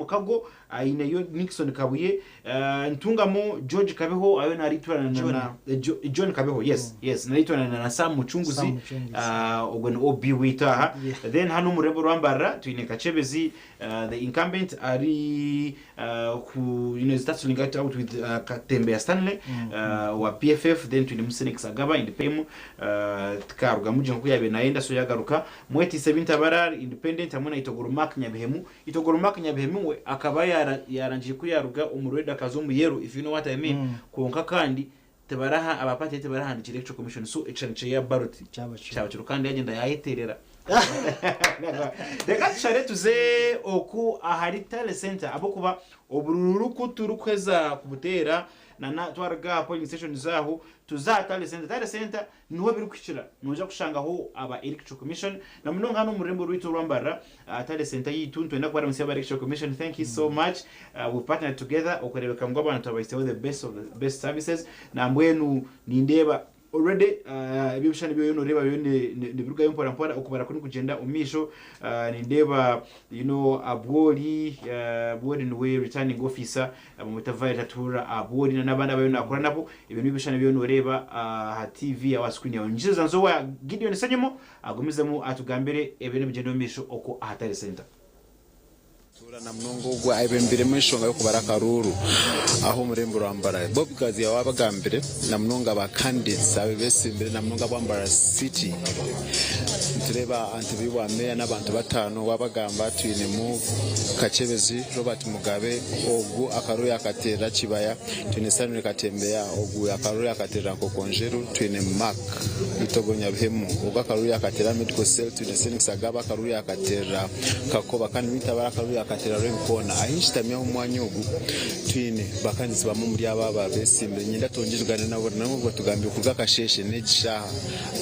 Mukago aineyo Nixon Kabuye Ntungamo George Kabeho ayo nariturana John. na John Kabeho yes yes nariturana na Sam Mucunguzi Sam Mucunguzi. Ogwo ni OB waitu aha. Yeah. Then hanu omu rurembo rwa Mbarara twine Kakyebezi the incumbent ari ku you know is tussling out out with Katembeya Stanley owa PFF then twinemu Senex Agaba independent tikarugamu gye nkoku yabaire nayenda so yagaruka Mwetiise Bintabara ari independent hamwe na Itogoro Mark Nyabihemu. Itogoro Mark Nyabihemu we akaba yarangire ku yaruga omu red akaza omu yellow if you know what I mean kwonka kandi tibaraha aba party ye tibarahandikire electoral commission so ekishushani kyeye aha ballot Kyaba kiro. kyaba kiro kandi yagyenda yayeterera. Reka tushare tuze oku ahari tally center ahabw'okuba obururu ku turikuheza kubuteera na twaruga aha polling stations aho tuze aha tally center. Tally center Niho birikuhikira, noija kushangaho aba Electoral Commission na munonga hanu omu rurembo rwaitu orwa Mbarara aha Tally Centre yaitu. Nitwenda kubaramutsya aba Electoral Commission, thank you so much. We've partnered together okureebeka ngu abantu twabahiseho the best of the best services. Nambwenu nindeeba already eby'ebishushani by'oriyo noreeba biriyo nibirugayo mpora mpora, okubara ku nikugyenda omu maisho. Nindeeba you know Abwori, Abwori niwe returning officer. Bamweta Violet Atuhurira Abwori na n'abandi abayo nakora nabo. Ebyo nibyo ebishushani ebi noreeba aha TV yawe aha screen yawe. Nyikiriza nze owa Gideon Ssenyomo agumizemu atugambire ebiriyo nibigyenda omu maisho okwo aha Tally Center. Tuura na munonga ogwo ayebembeiremu enshonga y'okubara akaruuru aha omurembo rwa Mbarara. Bob Gazia waabagambire na munonga ba candidates abu besimbire na munonga aba Mbarara City. Nitureeba aha ntebe y'obwa meeya n'abantu bataano waabagamba twinemu Kakyebezi Robert Mugabe ogu akaruru yakateerera Kibaya, twine Stanley Katembeya ogu akaruru yakateerera Nkokonjeru, twine Mark Itogo Nyabuhemu ogu akaruru yakateerera Medical Cell, twine Senix Agaba akaruru yakateerera Kakoba kandi Rwitabara akaruru yakateerera Rwebikoona. Ahi nshutami aha omu mwanya ogu twine bakandidates bamwe omuri abo aba besimbire niinyenda twongyere tugaaniire nabo nabo batugambire kuruga akasheeshe n'egi shaaha.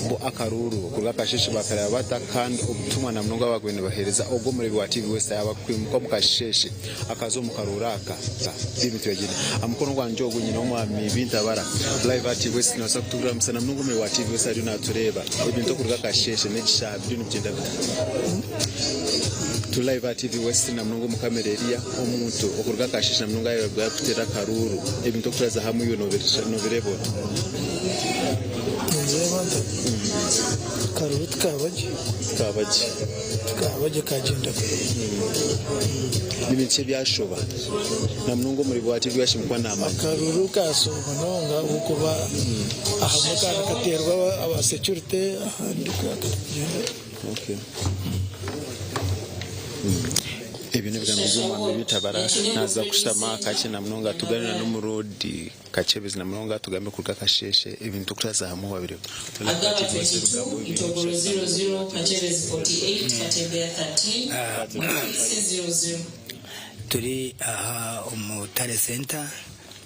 Bo akaruuru kuruga akasheeshe bakareeba bata kandi obutumwa na munonga obu baabaire nibaheereza ogwo omureebi wa TV West yaaba kwimuka omu kasheeshe akaza omu karuuru aka ebintu byagyenda. Aha mukono gwangye ogu nyineho omwami Bintabara live aha TV West noobaasa kuturamutsya na munonga omureebi wa TV West ariyo naatureeba ebintu okuruga akasheeshe n'ekishaaha biriyo nibigyenda bita. Turi live aha TV West na munonga omu kamera eriya omuntu okuruga akasheeshe na munonga yaaba arikuteera akaruuru ebintu okutwaza hamwe iwe noobireeba ota? Nindeeba nta akaruru tikaba gye. Tikaba gye. Tikaba gye kagyenda kubi. Ni bintu ki ebyashoba na munonga omuri bwati ebi washemekwa namanya? Akaruru kashoba munonga ahabw'okuba ahamwe kaba nikateerwa aba security ahandi kakagyenda. Okay. Ebyo n'ebigambo by'omwami Bitabara naaza kushutama kakye na munonga tuganira n'omuroodi. Kakyebezi na munonga tugambe kuruga akasheeshe ebintu okutwaza hamwe wabireeba. Agaba 22, Itogoro 0-0, Kakyebezi 48, Katembeya 13, Mutisi 0-0. Turi aha omu Tally Centre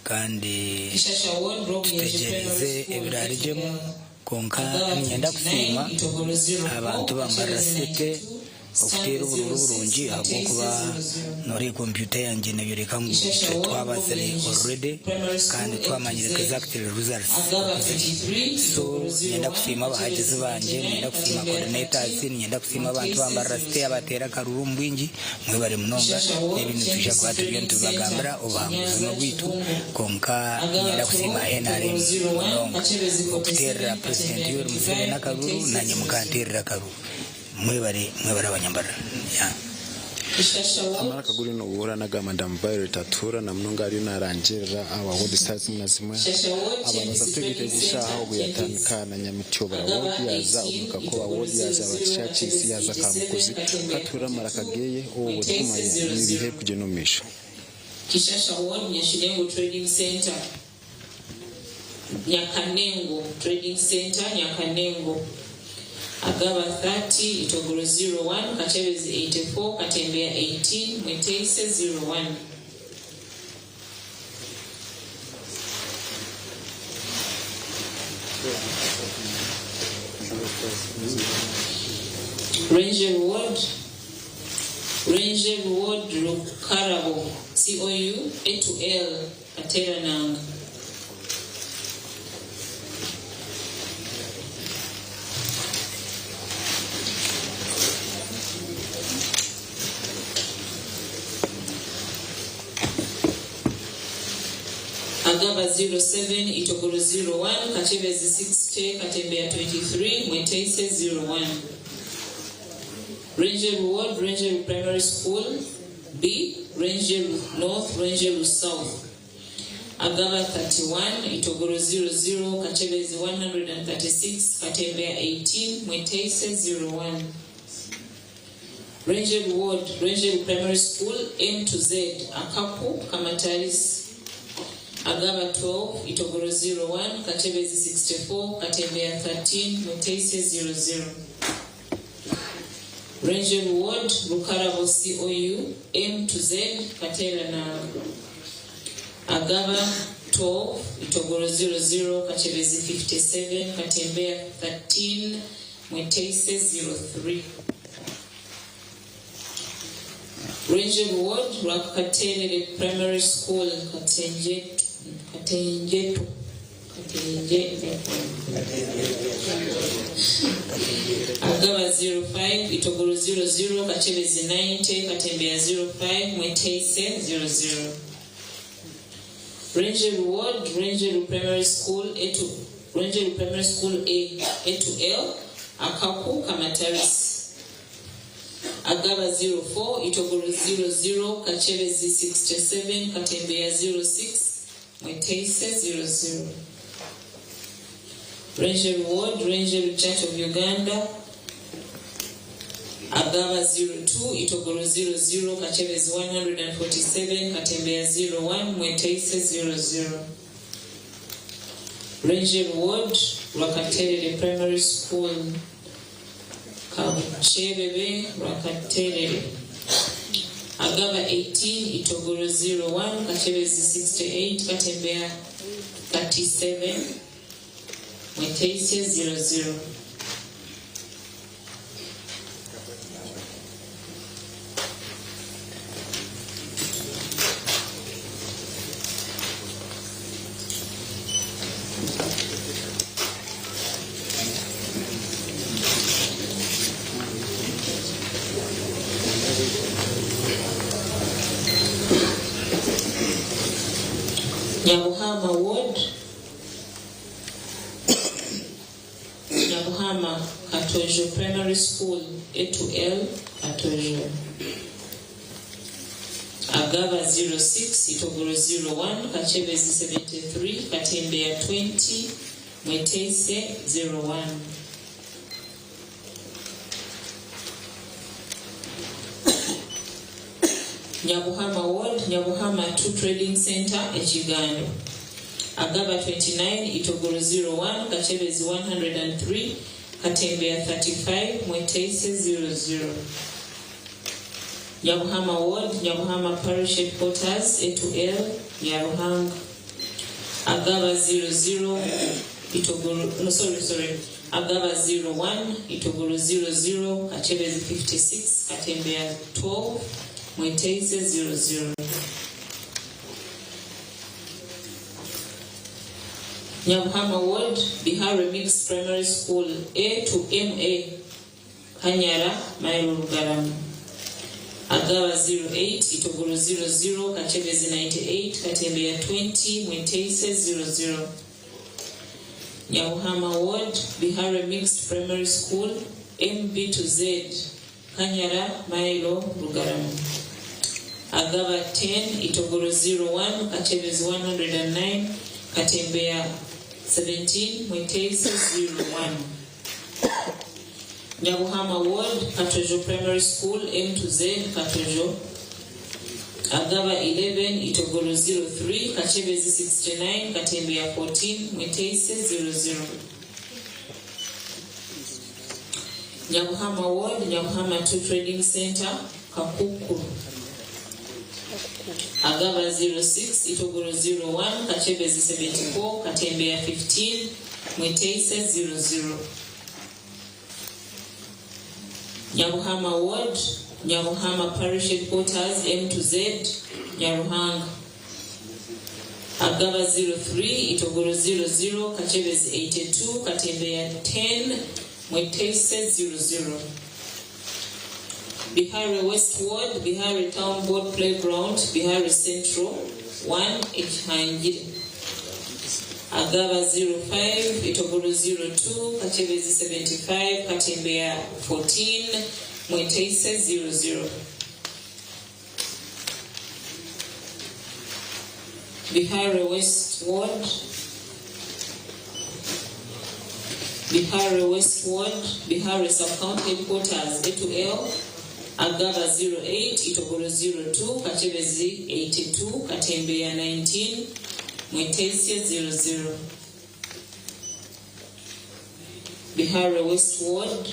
kandi Ishasha Ward, Rwobuyenje Primary tutegyereize School, ebiraarugyemu A to L. kwonka Agaba niinyenda 29, kusiima Itogoro 04, abantu ba Mbarara Kakyebezi City 92, okuteera Stanley oburuuru 06, burungi ahabw'okuba Kateisi 00. nooreeba kompyuta yangye neeyoreka ngu Ishasha itwe Ward, twabatsire Rwobuyenje already Primary School, kandi A to twamanyire Z. exact results Agaba oku ziri. 23, So Itogoro niinyenda 01, kusiima abahagizi Kakyebezi bangye, niinyenda 99, kusiima Katembeya coordinators, 13, niinyenda kusiima abantu Muteisi ba Mbarara City 00. abateera akaruru omu bwingi. Mwebare munonga, Ishasha Ward, n'ebi nitwija KMTC kuba turiyo Trading nitubibagambira, Centre, obuhanguzi Kinyanza, n'obwaitu, Kibungo. kwonka Agaba niinyenda kusiima 12, nrm Itogoro 01, munonga Kakyebezi okuteerera 47, Purezidenti Katembeya Yoweri Museveni 25, akaruru Muteisi naanye 00. mukanteerera akaruru. Mwebare, mwebare Abanyambarara. Yeah. Ishasha Ward, Amaraka guriyo noguhurira n'aga Madam Violet Atuhura na munonga ariyo narangirira aba ward zitari zimwe na zimwe Ishasha Ward, aba naza KMTC kuteeka Trading eshaaha Centre, ogu Kyentuzi. yatandika na Nyamityobora Agaba ward yaza 18, omu Kakoba Itogoro ward yaza 00, Batishachisi Kakyebezi yaza 87, Kamukuzi Katembeya katuhurire amaraka 42, geye obu Muteisi tikumanya nibiha 00. ebikugyenda omu maisho. Kishasha Ward, Nyashinengo Trading Centre, Nyakanengo Trading Centre, Nyakanengo. Agaba 30, Itogoro 01, Kakyebezi 84, Katembeya 18, Mweteise 01. Rwenjeru Ward, Rwenjeru Ward Rukarabo COU A to L Katerananga. Agaba 07, Itogoro 01, Kakyebezi 60, Katembeya 23, Mweteise 01. Rwenjeru Ward, Rwenjeru Primary School B, Rwenjeru North, Rwenjeru South. Agaba 31, Itogoro 00, Kakyebezi 136, Katembeya 18, Mweteise 01. Rwenjeru Ward, Rwenjeru Primary School, M to Z, Akaku, Kamataris. Agaba 12, Itogoro 01, Kakyebezi 64, Katembeya 13, Mweteise 00. Rwenjeru Ward, Rukarabo COU, M to Z, Katera na Agaba 12, Itogoro 00, Kakyebezi 57, Katembeya 13, Mweteise 03. Rwenjeru Ward, Rwakaterere Primary School, Katenjetu, Katenjetu, Katenje, Agaba 05, Itogoro 00, Kakyebezi 90, Katembeya 05, Mweteise 00. Rwenjeru Ward, Rwenjeru Primary School, A to, Rwenjeru Primary School A, A to L, Akaku, Kamataris. Agaba 04, Itogoro 00, Kakyebezi 67, Katembeya 06, Mweteise 00. Rwenjeru Ward, Rwenjeru Church of Uganda, Agaba 02, Itogoro 00, Kakyebezi 147, Katembeya 01, Mweteise 00. Rwenjeru Ward, Rwakaterere Primary School, Kabukyebebe, Rwakaterere. Agaba 18, Itogoro 01, Kakyebezi 68, Katembeya 37, Mweteise 00. Nyabuhama Ward, Nyabuhama Katojo Primary School, A to L, Katojo. Agaba 06, Itogoro 01, Kakyebezi 73, Katembeya 20, Mweteise 01. Nyabuhama Ward, Nyabuhama 2 Trading Center, Ekigando. Agaba 29, Itogoro 01, Kakyebezi 103, Katembeya 35, Mweteise 00. Nyabuhama Ward, Nyabuhama Parish Headquarters, A to L, Nyaruhanga. Agaba 00, Itogoro, no sorry, sorry. Agaba 01, Itogoro 00, Kakyebezi 56, Katembeya 12, Mweteise 00. Nyabuhama Ward, Bihari Mixed Primary School, A to MA, Kanyara, Mailo Rugarama. Agaba 08, Itogoro 00, Kakyebezi 98, Katembeya 20, Mweteise 00. Nyabuhama Ward, Bihari Mixed Primary School, MB to Z, Kanyara, Mailo, Rugarama. Agaba 10, Itogoro 01, Kakyebezi 109, Katembeya 17, Mweteise 01. Nyabuhama Ward, Katojo Primary School, M to Z, Katojo. Agaba 11, Itogoro 03, Kakyebezi 69, Katembeya 14, Mweteise 00. Nyabuhama Ward, Nyabuhama 2 Trading Center, Kakukuru. Agaba 06, Itogoro 01, Kakyebezi 74, Katembeya 15, Mweteise 00. Nyabuhama Ward, Nyabuhama Parish Headquarters, M to Z, Nyaruhanga. Agaba 03, Itogoro 00, Kakyebezi 82, Katembeya 10, Mweteise 00. Bihari West Ward, Bihari Town Board Playground, Bihari Central, 1 Ekihangire. Agaba 05, Itogoro 02, Kakyebezi 75, Katembeya 14, Mwenteise 00. Bihare West Ward, Bihare West Ward, Bihare Sub-County Headquarters, A to L, Agaba 08, Itogoro 02, Kakyebezi 82, Katembeya 19, Mwenteisye 00. Bihare West Ward,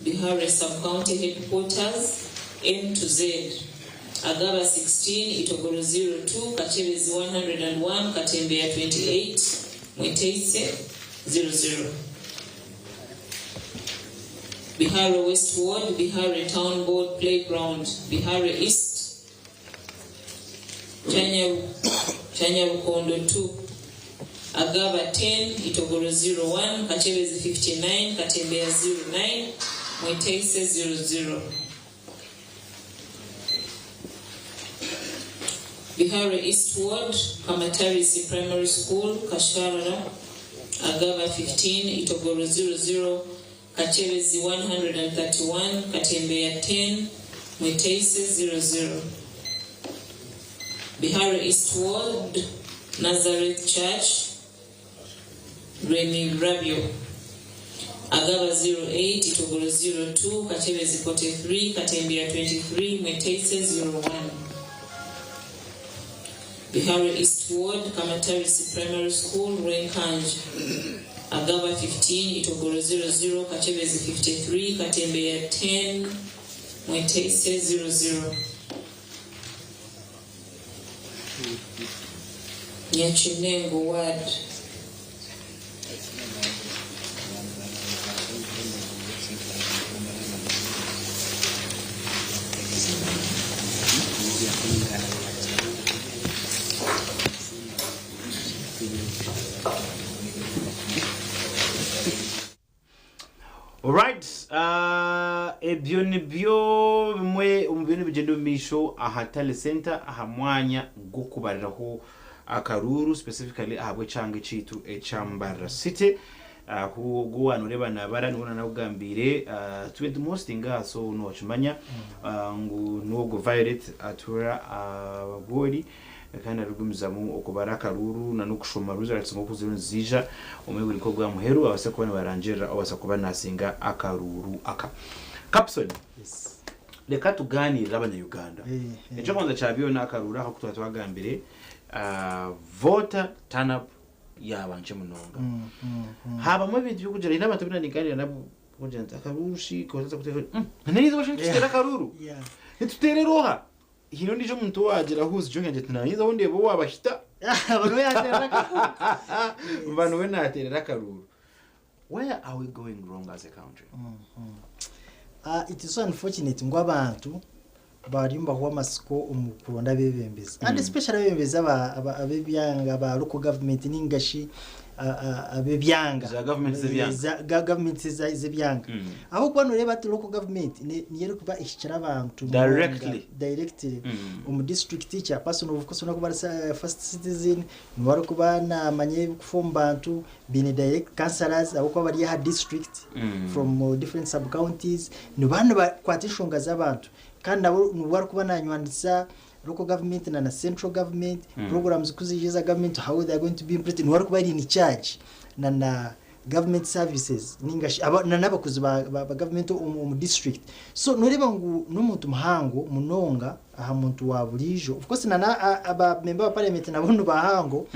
Bihare Sub-County Headquarters, M to Z, Agaba 16, Itogoro 02, Kakyebezi 101, Katembeya 28, Mwenteisye 00. Bihare West Ward, Bihare Town Board Playground, Bihare East, Chanya Rukondo 2, Agaba 10, Itogoro 01, Kakyebezi 59, Katembeya 09, Mwenteisye 00. Bihare East Ward, Kamatarisi Primary School, Kasharara, Agaba 15, Itogoro 00, Kakyebezi 131, Katembeya 10, Mwenteisye 00. Bihare East Ward, Nazareth Church, Remi Rabio. Agaba 08, Itogoro 02, Kakyebezi 43, Katembeya 23, Mwenteisye 01. Bihare East Ward, Kamatarisi Primary School, Rwenkanj. Agaba 15, Itogoro 00, Kakyebezi 53, Katembeya 10, Mwenteisye 00. Nyakinengo Ward. Alright, ebyo nibyo bimwe omu bintu bigyenda omu maisho aha tally center aha mwanya gw'okubariraho akaruuru specifically ahabw'ekyanga ekyaitu ekya Mbarara City ahu ogu waanoreeba nabara niwe nanakugambiire tube tumuhostinga aha so nookimanya ngu n'ogwo Violet atuura Abwooli kandi arikugumizamu okubara akaruuru na n'okushoma results nk'oku ziriyo niziija omuri buri nk'obwa muheru abaase kuba nibarangirira obaasa kuba nasinga akaruuru aka. Capson, reka tugaaniirire abanya-Uganda. Eky'okubanza kya byona akaruuru aka oku twaba twagambire, voter turn up yaaba nkye munonga. Haabamu ebintu by'okugira haine abantu abu naningaaniira nabo kugira nti akaruuru shi koza kuteera nariiza shi nituteera akaruuru nituteerera oha? Haine ondiijo omuntu owaagira who's joking agira ati naayinza aho ndeeba owaabahita mba niwe naateerera akaruuru. Where are we going wrong as a country? It is so unfortunate ngu abantu bariyo nibahwa amatsiko omu kuronda abeebembezi and especially abeebembezi ab'ebyanga aba local government ninga shi ab'ebyanga. Za government z'ebyanga. Za government z'ebyanga. Ahabw'okuba nooreeba hati local government niyo erikuba ehikire abantu munonga. Directly. Directly. Omu district chairperson of course orikuba ari first citizen, niwe arikuba naamanya ebirikufa omu bantu, baine direct councillors ahabw'okuba bari aha district from different sub counties, nibaba nibakwata enshonga z'abantu. Kandi nabo niwe arikuba nanywanisa local government na na central government, programs ku ziija eza government how they are going to be implemented, niwe arikuba ari in charge na na government services ninga shi na n'abakozi ba government omu district. So noreeba ngu n'omuntu muhango munonga aha muntu wa buriijo. Of course na na aba member ba parliament nabo ni bahango,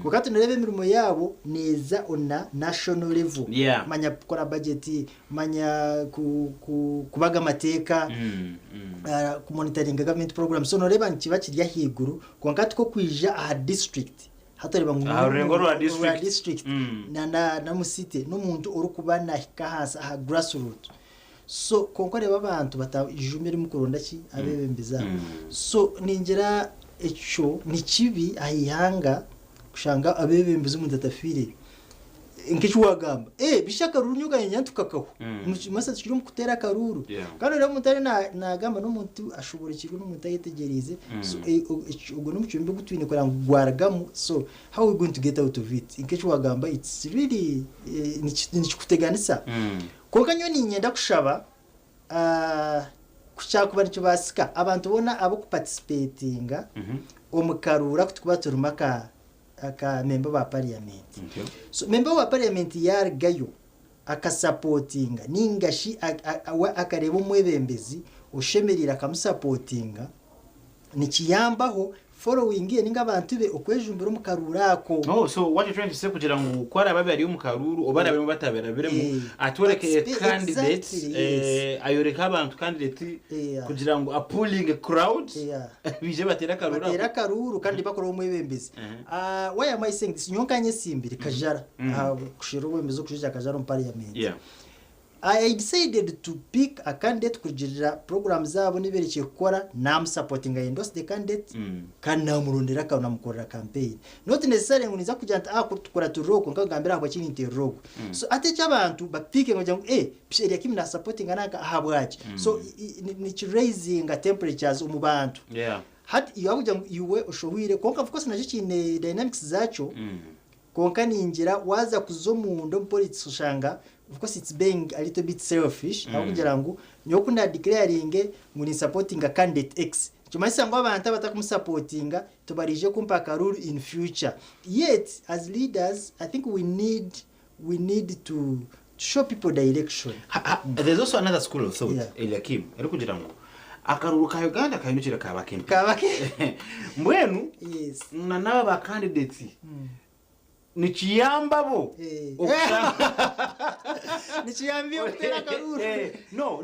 kwonka tunoreeba emirimo yaabo neeza on a national level. Manya kukora budget, manya kubaga amateeka, kumonitoringa government program. So noreeba nikiba kiri ahaiguru, kwonka tikokwija aha district. Hatareba ngu Aha rurengo rwa rwa district. district na mu city n'omuntu orikuba nahika ahansi aha grassroot. So kwonka oreeba abantu batajumire mu kuronda ki abeebembezi abo. So ningira ekyo ni kibi aha ihanga kushanga abeebembezi omuntu atafiire. Nk'eki waagamba, eh, bishi akaruru nyowe kanyenya ntukakaho. Masa tukiri omu kuteera akaruru. Kandi oreeba omuntu ariyo naagamba n'omuntu ashoborekirwe n'omuntu ayetegyereize. So ogwo n'omucwe mubi ogu twine kureba ngu gwarugamu. So how are we going to get out of it? Nk'eki waagamba it's really nikikuteganisa. Kwonka nyowe niinyenda kushaba ku kyakuba nikibaasika abantu boona ab'okuparticipatinga omu karuuru aku turikuba turimu aka aka memba wa parliament. So memba wa parliament yarugayo akasapotinga ninga shi we akareeba omwebembezi oshemereire akamusapotinga, nikiyambaho following ye ninga abantu be okwejumbira omu karuuru ako. Oh, so what you're trying to say kugira ngu ku araabe abe ari omu karuuru oba arabiremu oba atabarabiremu, atworeke candidate, Exactly, yes. ayoreke abantu candidate kugira ngu apullinge crowd baije bateere akaruuru Bateere ako. Akaruuru kandi bakore omwebembezi. Why am I saying this? Nyowe nkanyesimbire Kajara aha kusherura obwebembezi okushaija Kajara omu parliament. I decided to pick a candidate kugirira program zaabo niberekye kukora namusupportinga, I endorse the candidate kandi namurondera akaba namukorera campaign. Not necessarily ngu ninza kugira nti ah tukora turire okwo nkagambira ahabwaki ninterera ogwo. So ate eky'abantu bapicke ngu ngu eh pisha Eliakim na supportinga nanka ahabwaki. So nikiraisinga temperatures omu bantu. Hati iwe wakugira ngu iwe oshohwire kwonka of course nakyo kiine dynamics zaakyo. Kwonka ningira waaza kuza omunda omu politics oshanga of course it's being a little bit selfish ahabw'okugira ngu nyowe ku ndadeclaringe ngu ninsupportinga candidate X nikimanyisa ngu abantu abatarikumusapotinga tibaraije kumpa akaruuru in future. Yet as leaders I think we need to show people direction. Ha, ha, there's also another school of thought, Eliakim, erikugira ngu akaruuru ka Uganda kahindukire kaba kempi. Kaba ke Mbwenu na n'aba ba candidates nikiyamba bo okushanga Nikiyamba iwe okuteera akaruuru. No,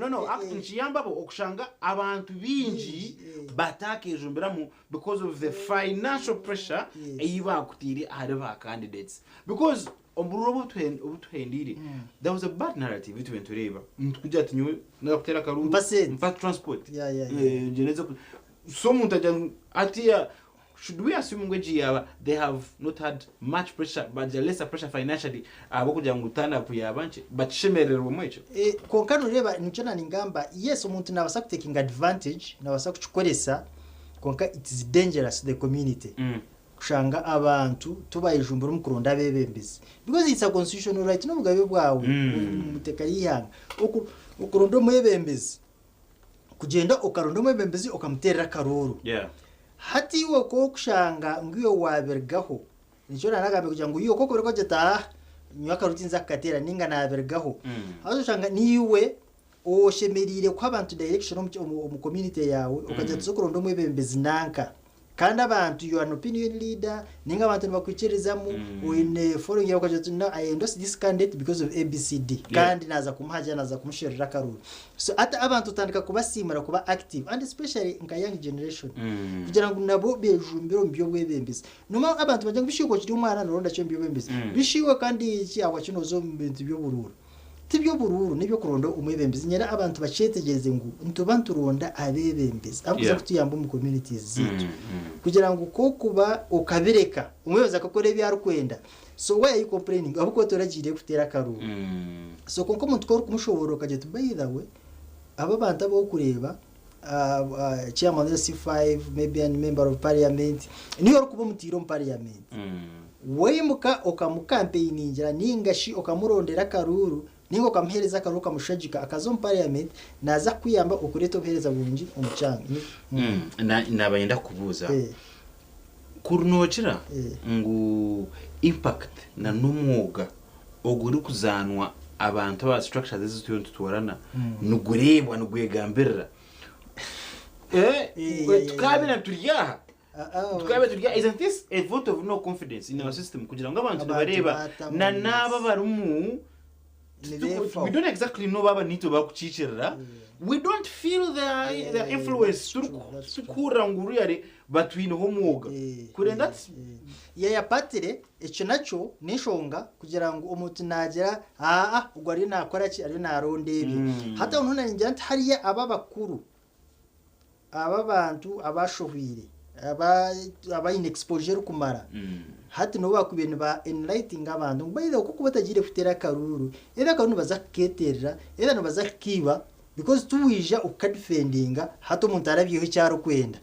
nikiyamba bo okushanga abantu bingi batakejumbiramu because of the financial pressure ei bakutiire ahari ba candidates, because obururu obu tuhendiire, there was a bad narrative itwe nitureeba nitukugira ati nyowe naza kuteera akaruru, Mpa sente. mpa transport. Ngyendeze so omuntu agira ngu atiya should we assume ngu egi yaaba they have not had much pressure, bagira lesser pressure financially ahabw'okugira ngu turn up yaaba nkye bakishemerererwemu ekyo? Kwonka noreeba nikyo naningamba, yes, omuntu nabaasa kutakinga advantage, nabaasa kukikoresa, kwonka it is dangerous to the community kushanga abantu tubayejumbura omu kuronda abebembezi, because it's a constitutional right, n'obugabe bwawe omu teeka ry'eihanga okuronda omwebembezi, kugyenda okaronda omwebembezi okamuteerera akaruuru. Hati iwe kokushanga ngu iwe wabirigaho, nikyo nanagambye kugira ngu iwe kokobireka ogira oti ah, nyowe akaruuru tinza kukateera ninga nabirigaho, haza oshanga niiwe oshemereire kuha abantu direction omu community yawe, okagira tuze kuronda omwebembezi nanka, kandi abantu, you are an opinion leader ninga abantu nibakwikirizamu, oine following yawe, ukagira uti, "No, I endorse this candidate because of ABCD," kandi naza kumuhagira, naza kumusherera akaruru. So ati abantu otandika kubasiimura kuba active, and especially nka young generation, kugira ngu nabo bejumbire omu by'obwebembezi. Noma abantu bagira ngu bishiwe okiri omwana noronda ki omu by'obwebembezi, bishiwe kandi ki ahabwaki noza omu bintu by'oburuuru? Ti by'oburuuru, n'ebyokuronda omwebembezi. Nyera abantu bakyetegyereze ngu nituba nituronda abebembezi abakuza kutuyamba omu communities zaitu, kugira ngu kokuba okabireka omwebembezi akakora ebi arikwenda, so why are you complaining ahabw'okuba toragiire kuteera akaruuru? So konka omuntu ku orikumushoborora okagira oti, by the way, aba abantu abokureeba, chairman LC5, maybe and member of parliament, niyo orikuba omutiire omu parliament, waimuka okamukampeiningira ninga shi okamurondera akaruuru ninga okamuheereza akaruuru okamushagika akaza omu parliament, naza kukuyamba okureeta obuheereza burungi omu kyanga. Naba nyenda kukubuuza, kuri noogira ngu impact na n'omwoga ogurikuzaanwa abantu aba structures ezi turiyo nitutoorana nigureebwa, nigwegambirira? Tukabira turi aha, tukabira turi aha, isn't this a vote of no confidence in our system, kugira ngu abantu Abantu nibareeba batamu na n'aba barimu Nibeefaho. We don't exactly know baba nitwe bakukiikirira, we don't feel their influence. That's true, that's true. Tukurra ngu ruyare batwineho omwoga kure that's Yeyapatire ekyo nakyo n'enshonga kugira ngu omuntu nagira aa ogwo ariyo nakora ki, ariyo naronda ebye. Hati aho niho ningira nti hariya aba bakuru, aba bantu abashohwire. Abaine exposure erikumara hati nibo bakubaire niba enlightinga abantu ngu by the way kuba otagiire kuteera akaruuru, either akaruuru nibaza kukeeterera, either nibaza kukiiba because tiwaija okukadifendinga hati omuntu arabyeho eki arikwenda.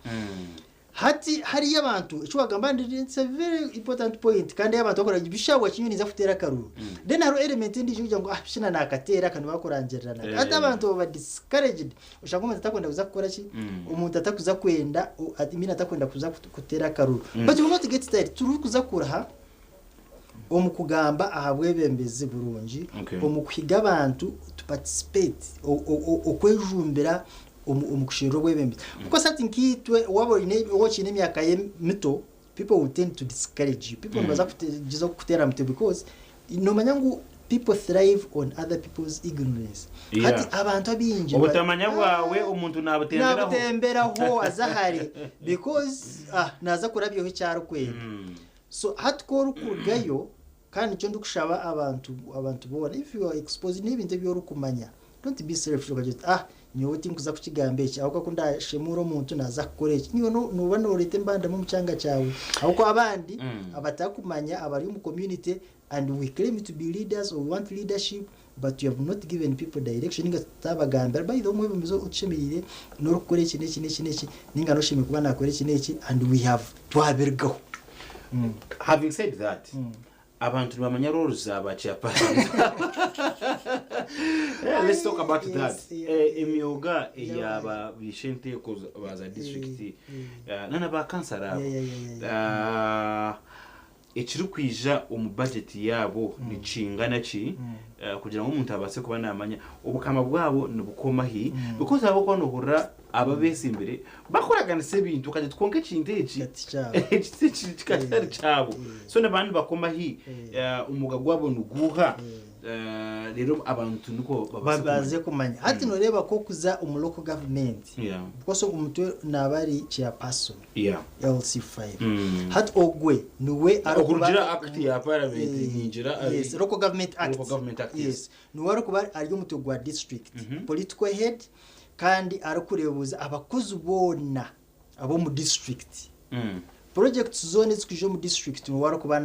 Hati hariyo abantu eki wagamba it's a very important point kandi abantu bakora ngu bisha wakinyo ninza kuteera akaruuru. Then hariho element endiijo erikugira ngu ah bishana nakateera aka nibakurangirira naka. Hati abantu baba discouraged oshanga omuntu atakwenda kuza kukora ki? Omuntu atakuza kwenda I mean atakwenda kuza kuteera akaruuru. But we will not get tired turikuza kuruha omu kugamba aha bwebembezi burungi, omu kuhiga abantu to participate, okwejumbira omu kusherura obwebembezi. Because hati nkaitwe waaba oine waaba okiine emyaka ye mito, people will tend to discourage you. People nibaza kugyezaho kukuteera mutwe because noomanya ngu people thrive on other people's ignorance. Hati abantu abaingi Obutamanya bwawe omuntu naabutemberaho. Naabutemberaho aza hare because ah naaza kurabyaho eki arikwenda. So hati ku orikurugayo kandi nikyo ndikushaba abantu abantu boona if you are exposed n'ebintu ebi orikumanya don't be selfish okagira oti ah nyowe tinkuza kukigamba eki ahabw'okuba ku ndashemure omuntu naaza kukora eki. Naiwe nooba nooreeta embandama omu kyanga kyawe ahabw'okuba abandi abatakumanya abari omu community and we claim to be leaders or we want leadership but you have not given people direction ninga tutabagambira by the way omwebembezi otushemereire n'orikukora eki n'eki n'eki n'eki ninga n'oshemereire kuba nakora eki n'eki and we have twabirugaho. Having said that, abantu nibamanya roles za ba chairpersons. Eh, let's talk about that. Eh, emyoga eya ba bishenteeko ba za district eh, na na ba kansara abo. Ah, Ekirikwija omu bajeti yaabo nikingana ki kugira ngu omuntu abaase kuba naamanya obukama bwabo nibukoma hi because ahabw'okuba noohurira abo abeesimbire bakuraganisa ebintu okagira oti kwonka ekintu eki eki kikaba kitari kyabo so nibaba nibakoma hi omwoga gwabo niguuha reero abantu nikwo babaase kumanya. Babaase kumanya. Hati nooreeba ku okuza omu local government because omutwe naaba ari chairperson. Yeah. LC5. Hati ogwe niwe arikuba Okurugira Act ya Parliament ningira ari Yes, Local Government Act. Local Government Act, yes. Yes. Niwe arikuba ari omutwe gwa district, political head kandi arikureebuza abakozi boona ab'omu district. Projects zoona ezirikwija omu district niwe arikuba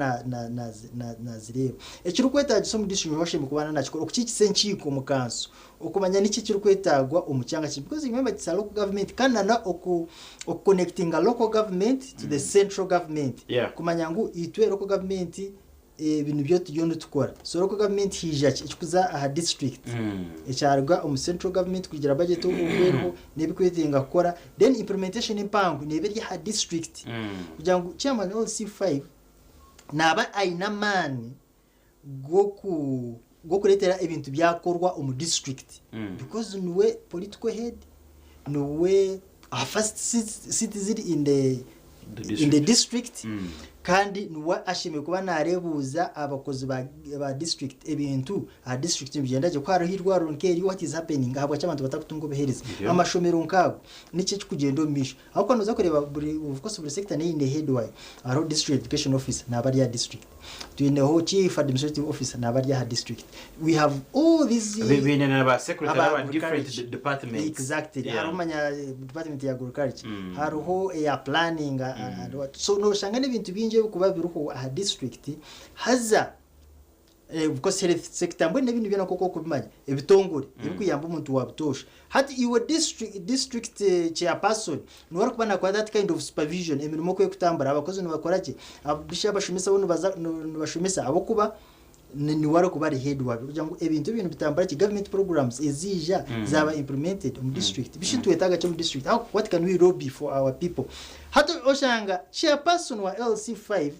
nazireeba. Ekirikwetaagisa omu district niwe ashemereire kuba nakikora, okukiikisa enkiiko omu kanso. Okumanya niki ekirikwetaagwa omu kyanga kye because remember it's a local government kandi na na oku okuconnectinga local government to the central government Yeah. kumanya ngu itwe local government ebi nibyo turiyo nitukora so local government haija ki ekikuza aha district ekyaruga omu central government kugira budget oku eriho n'ebikwetenga kukora then implementation empango neeba eri aha district kugira ngu chairman LC5 naaba aine amaani g'oku g'okureetera ebintu byakorwa omu district because niwe political head, niwe aha first citizen in the The in the district. district kandi niwe ashemereire kuba naareebuuza abakozi ba ba district ebintu aha district nibigyenda gye ku hariho eirwariro nk'eri what is happening ahabwaki abantu batakutunga obuheereza amashomero nk'ago niki ekirikugyenda omu maisho ahabw'okuba nooza kureeba buri of course buri sector neine head waayo hariho district education officer naaba ari aha district Twineho chief administrative officer naaba ari aha district. We have all these Baine na ba secretary aba aba different agriculture. departments. Exactly. Yeah. Hariho manya department ya agriculture, hariho eya planning and what. So noshanga n'ebintu bingi ebirikuba biriho aha district haza of course health sector mbwenu n'ebindi byona nk'oku orikubimanya ebitongore ebirikuyamba omuntu wa butoosha. Hati iwe district chairperson niwe arikuba nakora that kind of supervision emirimo oku erikutambura abakozi nibakora gye bishi abashomesa bo nibaza nibashomesa ahabw'okuba niwe arikuba ari head wabyo kugira ngu ebintu ebyo nibitambura gye government programs eziija zaba implemented omu district bishi nitwetaaga ki omu district how what can we lobby for our people hati oshanga chairperson wa LC5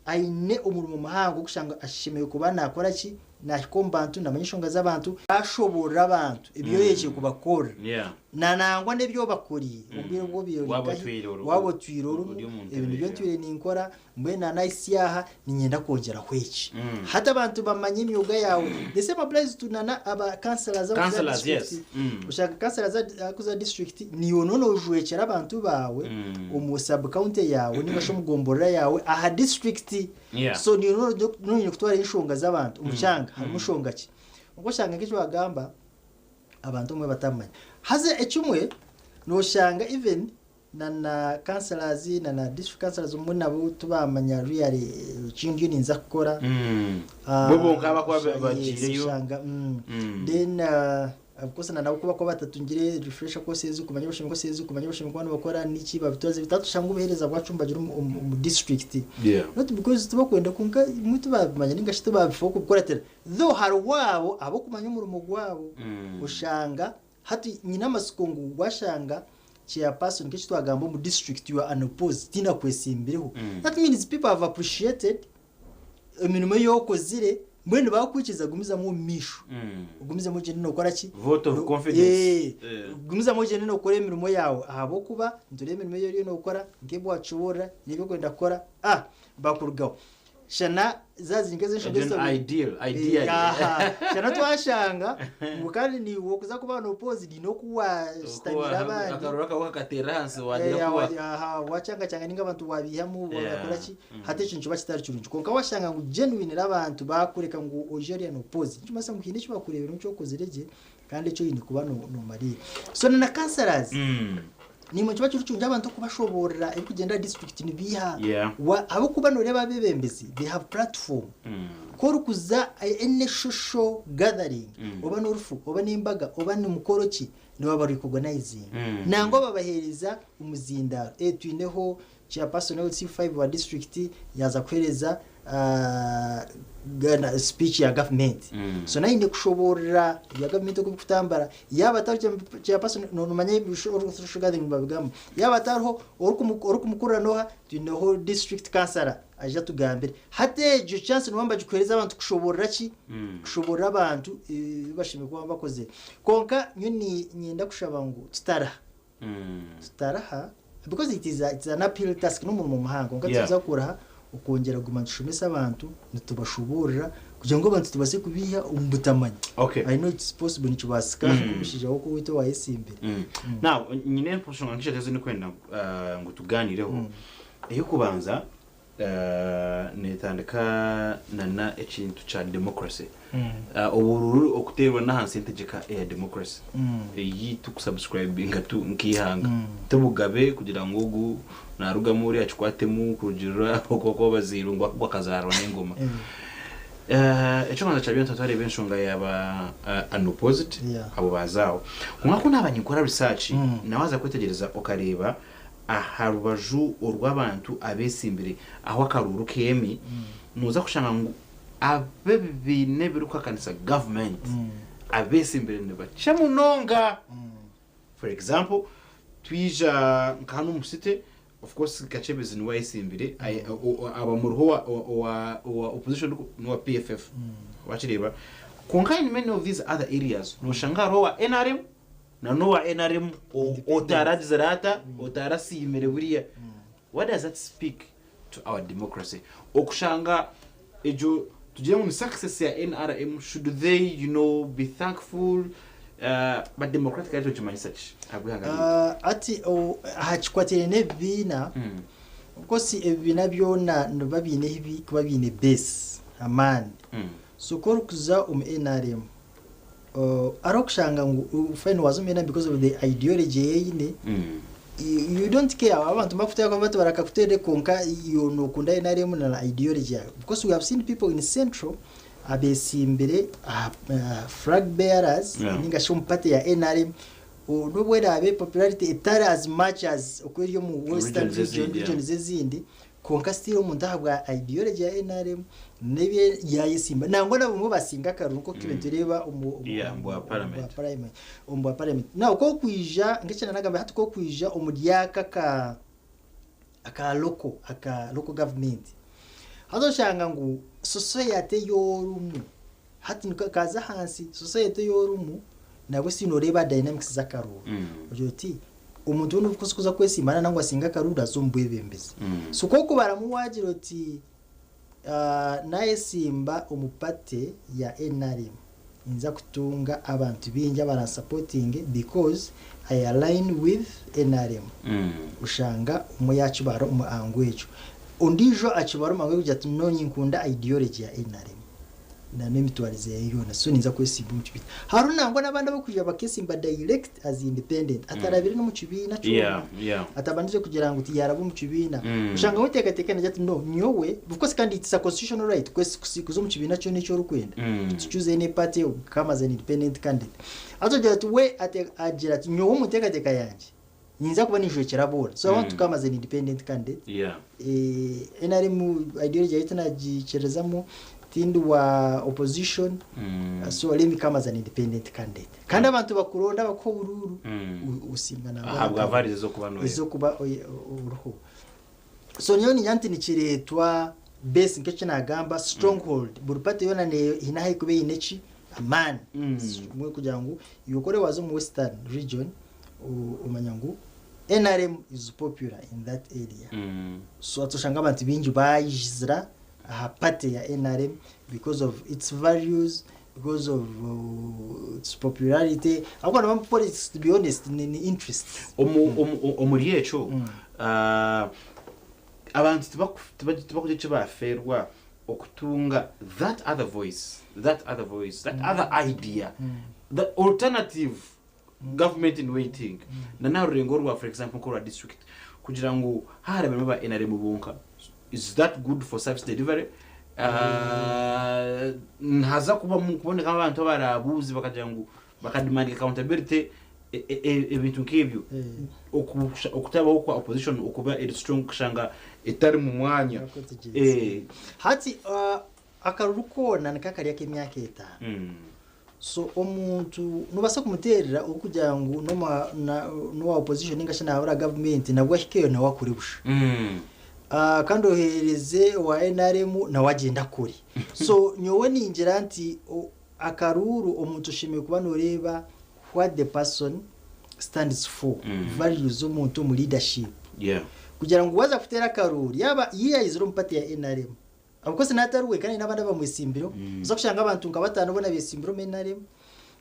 Aine omurimo muhango gw'okushanga ashemereire kuba naakora ki? Naahika omu bantu, naamanya enshonga z'abantu, ashoboorora abantu ebi oyenzire kubakorera Yeah. na nangwa n'ebi obakoriire omu bwire obu obaire ori Waaba nkahi, otwire ori- waaba otwire ori orimu, omu ntebe ebi nibyo yeah. ntwire ninkora, mbwenu na nahitsya aha niinyenda kwongyeraho eki. Hati abantu bamanye emyoga yaawe. The same applies to na n'aba councillors abakuza Councillors, yes. district. Oshanga councillors abakuza district niiwe nooba noojwekyera abantu baawe omu sub county yaawe ninga shi omu gomborora yaawe aha district. Yeah. So niiwe nooba oine kutwara enshonga z'abantu omu kyanga harimu nshonga ki. Kwonka oshanga nk'eki waagamba abantu obumwe batamanya. Haza ekimwe nooshanga even. Na na councillors na na district councillors omwe nabo tibamanya really eki ndiyo ninza kukora. Bo bonka abakuba Yes, bagiireyo. oshanga, Then of course na nabo kuba batatungire refresher courses kumanya bashemereire courses kumanya bashemereire kuba nibakora niki babitwaze bitatu oshanga obuheereza bwacu nibagira omu district. Not because tibakwenda, kwonka imwe tibabimanya ninga shi tibabifaho kubikuratira. Though hariho abo abokumanya omurimo gwabo, oshanga hati nyine amatsiko ngu washanga chairperson, nk'eki twagamba, omu district you are unopposed, tihaine akwesimbireho. That means people have appreciated emirimo ei okozire, mbwenu bakwikiriza gumizamu omu maisho. Ogumizemu ogyende nookora ki? Vote of confidence. Gumizamu ogyende nookora emirimo yaawe, ahabw'okuba nitureeba emirimo ei oriyo nookora nk'ebi watushoboorora n'ebi orikwenda kukora, bakurugaho. Shana zaaba ziri nk'ez'enshonga Egyo ni ideal, ideal. Aha. Shana twashanga ngu kandi niiwe okuza kuba unopposed n'oku washitamire abandi. Akaruru akahuka kateera ahansi wagira kuba. Aha, wakyangacanga ninga abantu wabiihamu, wakora ki, hati ekyo nikiba kitari kirungi. Kwonka washanga ngu genuinely abantu bakureka ngu oije ori unopposed, nikimanyisa ngu haine eki bakureebera omu kyokozire gye kandi ekyo oine kuba noomariira. So na na councillors, nimwe kiba kiri kirungi abantu okubashoboorora ebirikugyenda aha district nibiiha. Ahabw'okuba nooreeba abeebembezi, they have platform. Ku orikuza any social gathering, oba n'orufu, oba n'embaga, oba ni mukoro ki, nibo barecognizinga. Nangwa babaheereza omuzindaaro. Twineho chairperson LC5 wa district yaza kuheereza speech ya government. So naine kushoboorora ebya government oku birikutambara. Yaaba atari chairperson, nomanya social gathering babigamba. Yaaba atariho, orikumukurira n'oha? Twineho district councillor aija atugambire. Hati egyo chance nibo nibagikuheereza abantu kushoboorora ki? Kushoboorora abantu ebi bashemereire kuba bakozire. Kwonka nyowe niinyenda kushaba ngu tutaraha. Tutaraha because it is an uphill task, n'omurimo muhango. Kwonka tuza kuraha okwongyera kuguma nitushomesa abantu, nitubashoboorora kugira ngu abantu tubaase kubiiha omu butamanya. I know it's possible, nikibaasika nk'omushaija w'oku owayesimbire. Now, nyine enshonga nk'ishatu ezi ndikwenda ngu tuganireho. Ey'okubanza netandika nana ekintu kya democracy. Obururu okuteerwa n'ahansi y'entegyeka eya democracy eyi tukusubscribinga tu nk'eihanga. Tibugabe kugira ngu ogu narugamu ori akikwatemu kurugirira oku bazairwe ngu ogu akazaarwa n'engoma. Ekyokubanza kya byona, twareeba enshonga yaba unopposed, abo bazaaho. Kwonka ku naaba ninkora research, nawaza kwetegyereza okareeba aha rubaju orw'abantu abeesimbire ahu akaruuru keemi, nooza kushanga ngu ab'ebibiina ebirikuhakanisa gavumenti abeesimbire nibakye munonga. For example, twija nka hanu omu city, of course Kakyebezi niwe ayesimbire, aba muriho owa opposition n'owa PFF, wakireeba. Kwonka in many of these other areas noshanga hariho owa NRM na n'owa NRM otaragizire ata, otarasiimire buriya. What does that speak to our democracy, okushanga egyo tugire ngu ni success ya NRM? Should they be thankful? But democratically tokimanyisa ki ahabw'ihanga ryaitu? Ati aha kikwatiraine n'ebibiina, of course ebibiina byona nibiba biine ebi kuba biine base, amaani. So ku orikuza omu NRM, hariho okushanga ngu fine, waza omu NRM because of the ideology ei eine, you don't care abantu bakuteeka bati barakakuteere, kwonka iwe nokunda NRM na ideology yawe, because we have seen people in Central abesimbire aha flag bearers ninga shi omu party ya NRM, n'obu eraabe popularity etari as much as oku eri omu Western regions region, ezindi, yeah. Regions ezindi, kwonka still omuntu ahabwa ideology ya NRM n'ebye yayesimba, nangwa na bamwe basinga akaruru nk'oku tube nitureeba omu Yeah, omu bwa parliament. Omu bwa parliament. Now kokwija nk'ekina nagamba hati, kokwija omuri aka aka local government, hati oshanga ngu society y'orumu hati kaza ahansi, society y'orumu nabwo si noreeba dynamics z'akaruru, ogira oti omuntu we kuza kwesimbana nangwa asinga akaruru aza omu bwebembezi. So kokubaramu wagira oti nayesimba omu party ya NRM, nza kutunga abantu bingi abaransupporting because I align with NRM. Ushanga umwe yakibara omu angu ekyo, ondiijo akibara omu angu kugira ati, "No, ninkunda ideology ya NRM." Na n'emitwarize ye yoona. So ninza kwesimba omu kibiina. Hariho nangwa n'abandi abarikwija bakesimba direct as independent atarabire n'omu kibiina kyona. Atabandize kugira ngu tiyaraba omu kibiina. Oshanga we enteekateeka naagira ati no nyowe, of course kandi it's a constitutional right kuza omu kibiina kyona eki orikwenda. To choose any party or come as an independent candidate. Haza ogira ati we agira ati nyowe omu nteekateeka yangye ninza kuba ninjwekyera boona. So I want to come as an independent candidate. NRM ideology yayo tinagiikirizamu, tindi wa opposition, so let me come as an independent candidate. Kandi abantu bakuronda bakuha oburuuru, osinga nangwa Ahabwa n'akaruru. Values ez'okuba noyo. Ez'okuba oriho. So nyowe niinya nti nikireetwa base nk'eki naagamba stronghold. Buri party yoona haine ahu erikuba eine ki? Amaani. Mbwenu kugira ngu iwe ku orikuba waaza omu Western region, omanya ngu NRM is popular in that area. So hati oshanga abantu baingi baizira aha party ya NRM because of its values, because of its popularity. Ahabw'okuba nibamwe politics, to be honest, ni interest. Omuri ekyo abantu tibakugira eki bafeerwa okutunga that other voice, that other voice, that other idea, the alternative government in waiting na n'aha rurengo rwa, for example, nk'orwa district, kugira ngu haharabiremu aba NRM bonka, is that good for service delivery? Nihaza kubamu kubonekamu abantu abarabuuze bakagira ngu bakademandinga accountability, ebintu nk'ebyo, okutabaho kwa opposition okuba eri strong kushanga etari mu mwanya. Hati akaruru koona nika kari ak'emyaka 5. So omuntu nobaasa kumuteerera orikugira ngu n'owa opposition ninga shi nahabura gavumenti, nabwo ahikeyo nawe akore busha. Kandi oheereze owa NRM nawe agyende akore. So nyowe ningira nti akaruuru omuntu oshemereire kuba noreeba what the person stands for, values z'omuntu omu leadership. Kugira ngu waaza kuteera akaruuru, yaaba yayizire omu party ya NRM, of course naatari we kandi n'abandi abamwesimbireho, oza kushanga abantu nka bataano boona beesimbire omu NRM,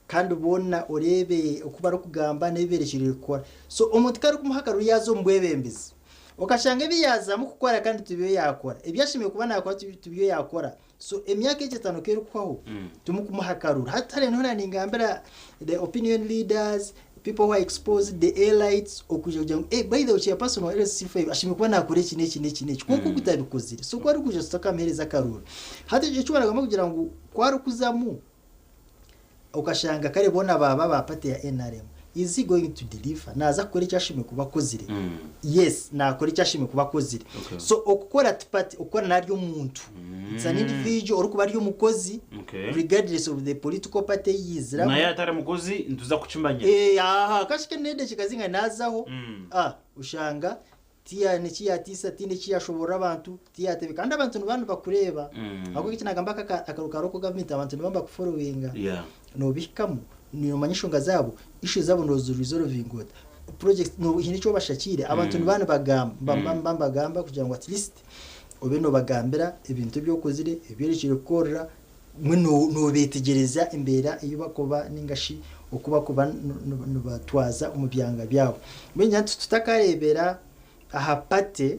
kandi boona oreebe oku barikugamba n'ebi beerekyereire kukora. So omuntu ku arikumuha akaruuru yaaza omu bwebembezi, okashanga ebi yaazamu kukora kandi tibyo yaakora, ebi ashemereire kuba naakora tibyo yaakora. So emyaka egi 5 ku erikuhwaho, timukumuha akaruuru. Hati hariyo niho ningambira the opinion leaders, people who are exposed, the elites, okuja kugira ngu, by the way, chairperson wa LC5 ashemereire kuba naakora eki n'eki n'eki n'eki, kwonka ogu tabikozire. So ku arikuja tutakamuheereza akaruuru. Hati eki baragamba kugira ngu ku arikuzamu, okashanga kare boona baaba ba party ya NRM, is he going to deliver? Naaza kukora eki ashemereire kuba akozire? Yes, naakora eki ashemereire kuba akozire. So okukora ti party, okukora nari omuntu. It's an individual orikuba ari omukozi, regardless of the political party ei yaiziramu. Naye atari mukozi nituza kukimanya. Aha, kashike n'edakiika zingahi naazaho, oshanga tiyaine eki yaatiisa, tihaine eki yaashoboorora abantu, tiyaatebeka. Kandi abantu nibaba nibakureeba. Ahabw'okuba eki naagamba akaruuru ka local government abantu nibaba nibakuforowinga. Noobihikamu, noomanya enshonga zaabo, issues zaabo nooziresolvinga ota. Projects haine eki obashakiire, abantu nibaba nibagamba, nibaba nibagamba kugira ngu at least obe noobagambira ebintu ebi okozire, ebi orekire kukorera, mbwenu noobeetegyereza embeera ei barikuba ninga shi oku barikuba nibatwaza omu byanga byabo. Mbwenu ningira nti tutakareebera aha party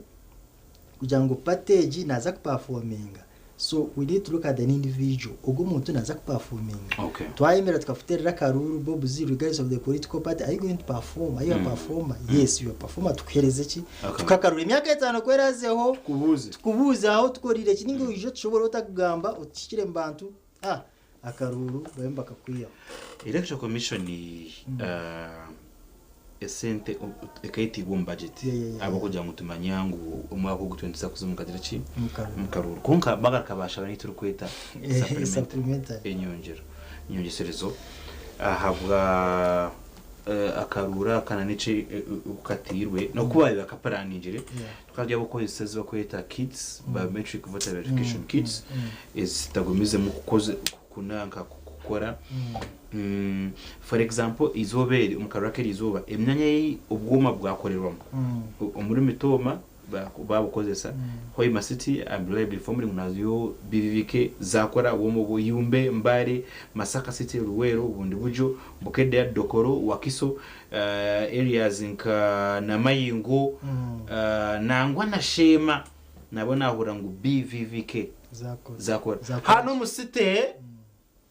kugira ngu party egi naaza kuperforminga, so we need to look at an individual. Ogu omuntu naaza kuperforminga? Twayemerera tukakuteerera akaruuru, Bob Z, regardless of the political party, are you going to perform? Are you a performer? Yes, you are a performer. Tukuheereze ki? Tukuhe akaruuru. Emyaka 5 ku erazeho, Tukubuuze. Tukubuuze aho tukorire ki ninga oije otushobore otakugamba otuhikire mu bantu, akaruuru babe nibakakwihaho. Electoral Commission esente ekaitibwa omu budget ahabw'okugira ngu tumanya ngu omwaka ogu twena tuza kuza omu kagira ki? Omu karuuru. Omu karuuru. Kwonka bagaruka baashaba n'ei turikweta supplement, Supplementary. Enyongyero, enyongyeserezo ahabwa akaruuru aka na n'eki oku katairwe n'oku baabaire bakapuraaningire. Tukaba kukozesa ezi barikweta kits, biometric voter verification kits, ezitagumizemu kunanka kukora. For example, eizooba eri omu karuru ak'eri izooba, emyanya ei obwoma bwakorerwamu omuri Mitooma babukozesa, Hoima City, I'm reliably informed ngu nayo BVVK zakora obwoma obwo, Yumbe, Mbale, Masaka City, Luweero, Bundibugyo, Bukedea, Dokolo, Wakiso, areas nka Namayingo, nangwa na Sheema nabwo nahurira ngu BVVK. Zakora. Zakora. Zakora. Hano omu city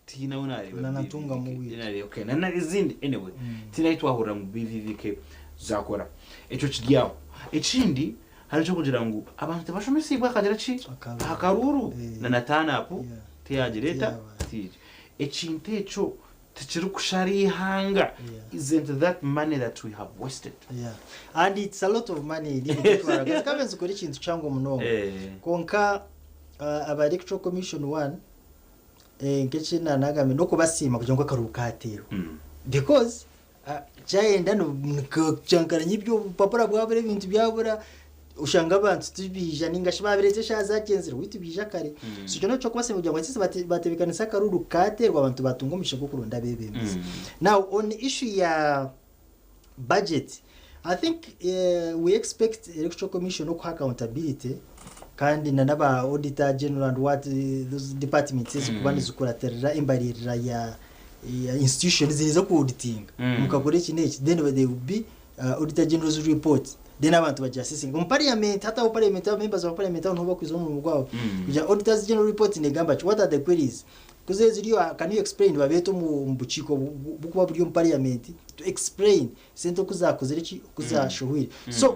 tihaine ahu naareeba Na Natunga BVVK. mu week. Naareeba, okay, na ezindi anyway tihaine ahu twahurira ngu BVVK zakora. Ekyo kiri aho. Ekindi hariho eky'okugira ngu abantu tibashomesiibwe akagira ki? Akaruru. Aha karuuru Eh. na na turn up Yeah. tiyagira eta Tiyabaho. tiigi. Ekintu ekyo tikirikushara eihanga. Yeah. Isn't that money that we have wasted? Yeah. And it's a lot of money nibitwara. Kabe nzikora ekintu kyangu munonga. Eh. Konka aba Electoral Commission 1 nk'eki nanagambe n'okubasiima kugira ngu akaruru kateerwa. Because kyayenda kyankaranya eby'obupapura bwabura ebintu byabura oshanga abantu tibiija ninga shi babireeta eshaaha zagyenzire waitu biija kare. So ekyo nakyo ky'okubasiima kugira ngu at least batebeekanisa akaruru kateerwa abantu batunga omugisha gw'okuronda abeebembezi. Now on issue ya budget, I think we expect Electoral Commission okuha accountability kandi na n'aba auditor general and what those departments ezikuba nizikuratirira embaririra ya institution ziriza kuauditinga mukakora eki n'eki, then there will be auditor general's report, then abantu bagira assessing omu parliament, hataho parliament, aba members of parliament aho niho bakwiza omurimo gwabo kugira auditors general report negamba ki, what are the queries kuze ziriyo, can you explain, babeeta omu bukiiko bukuba buri omu parliament to explain sente oku zakozire ki, oku zashohwire. So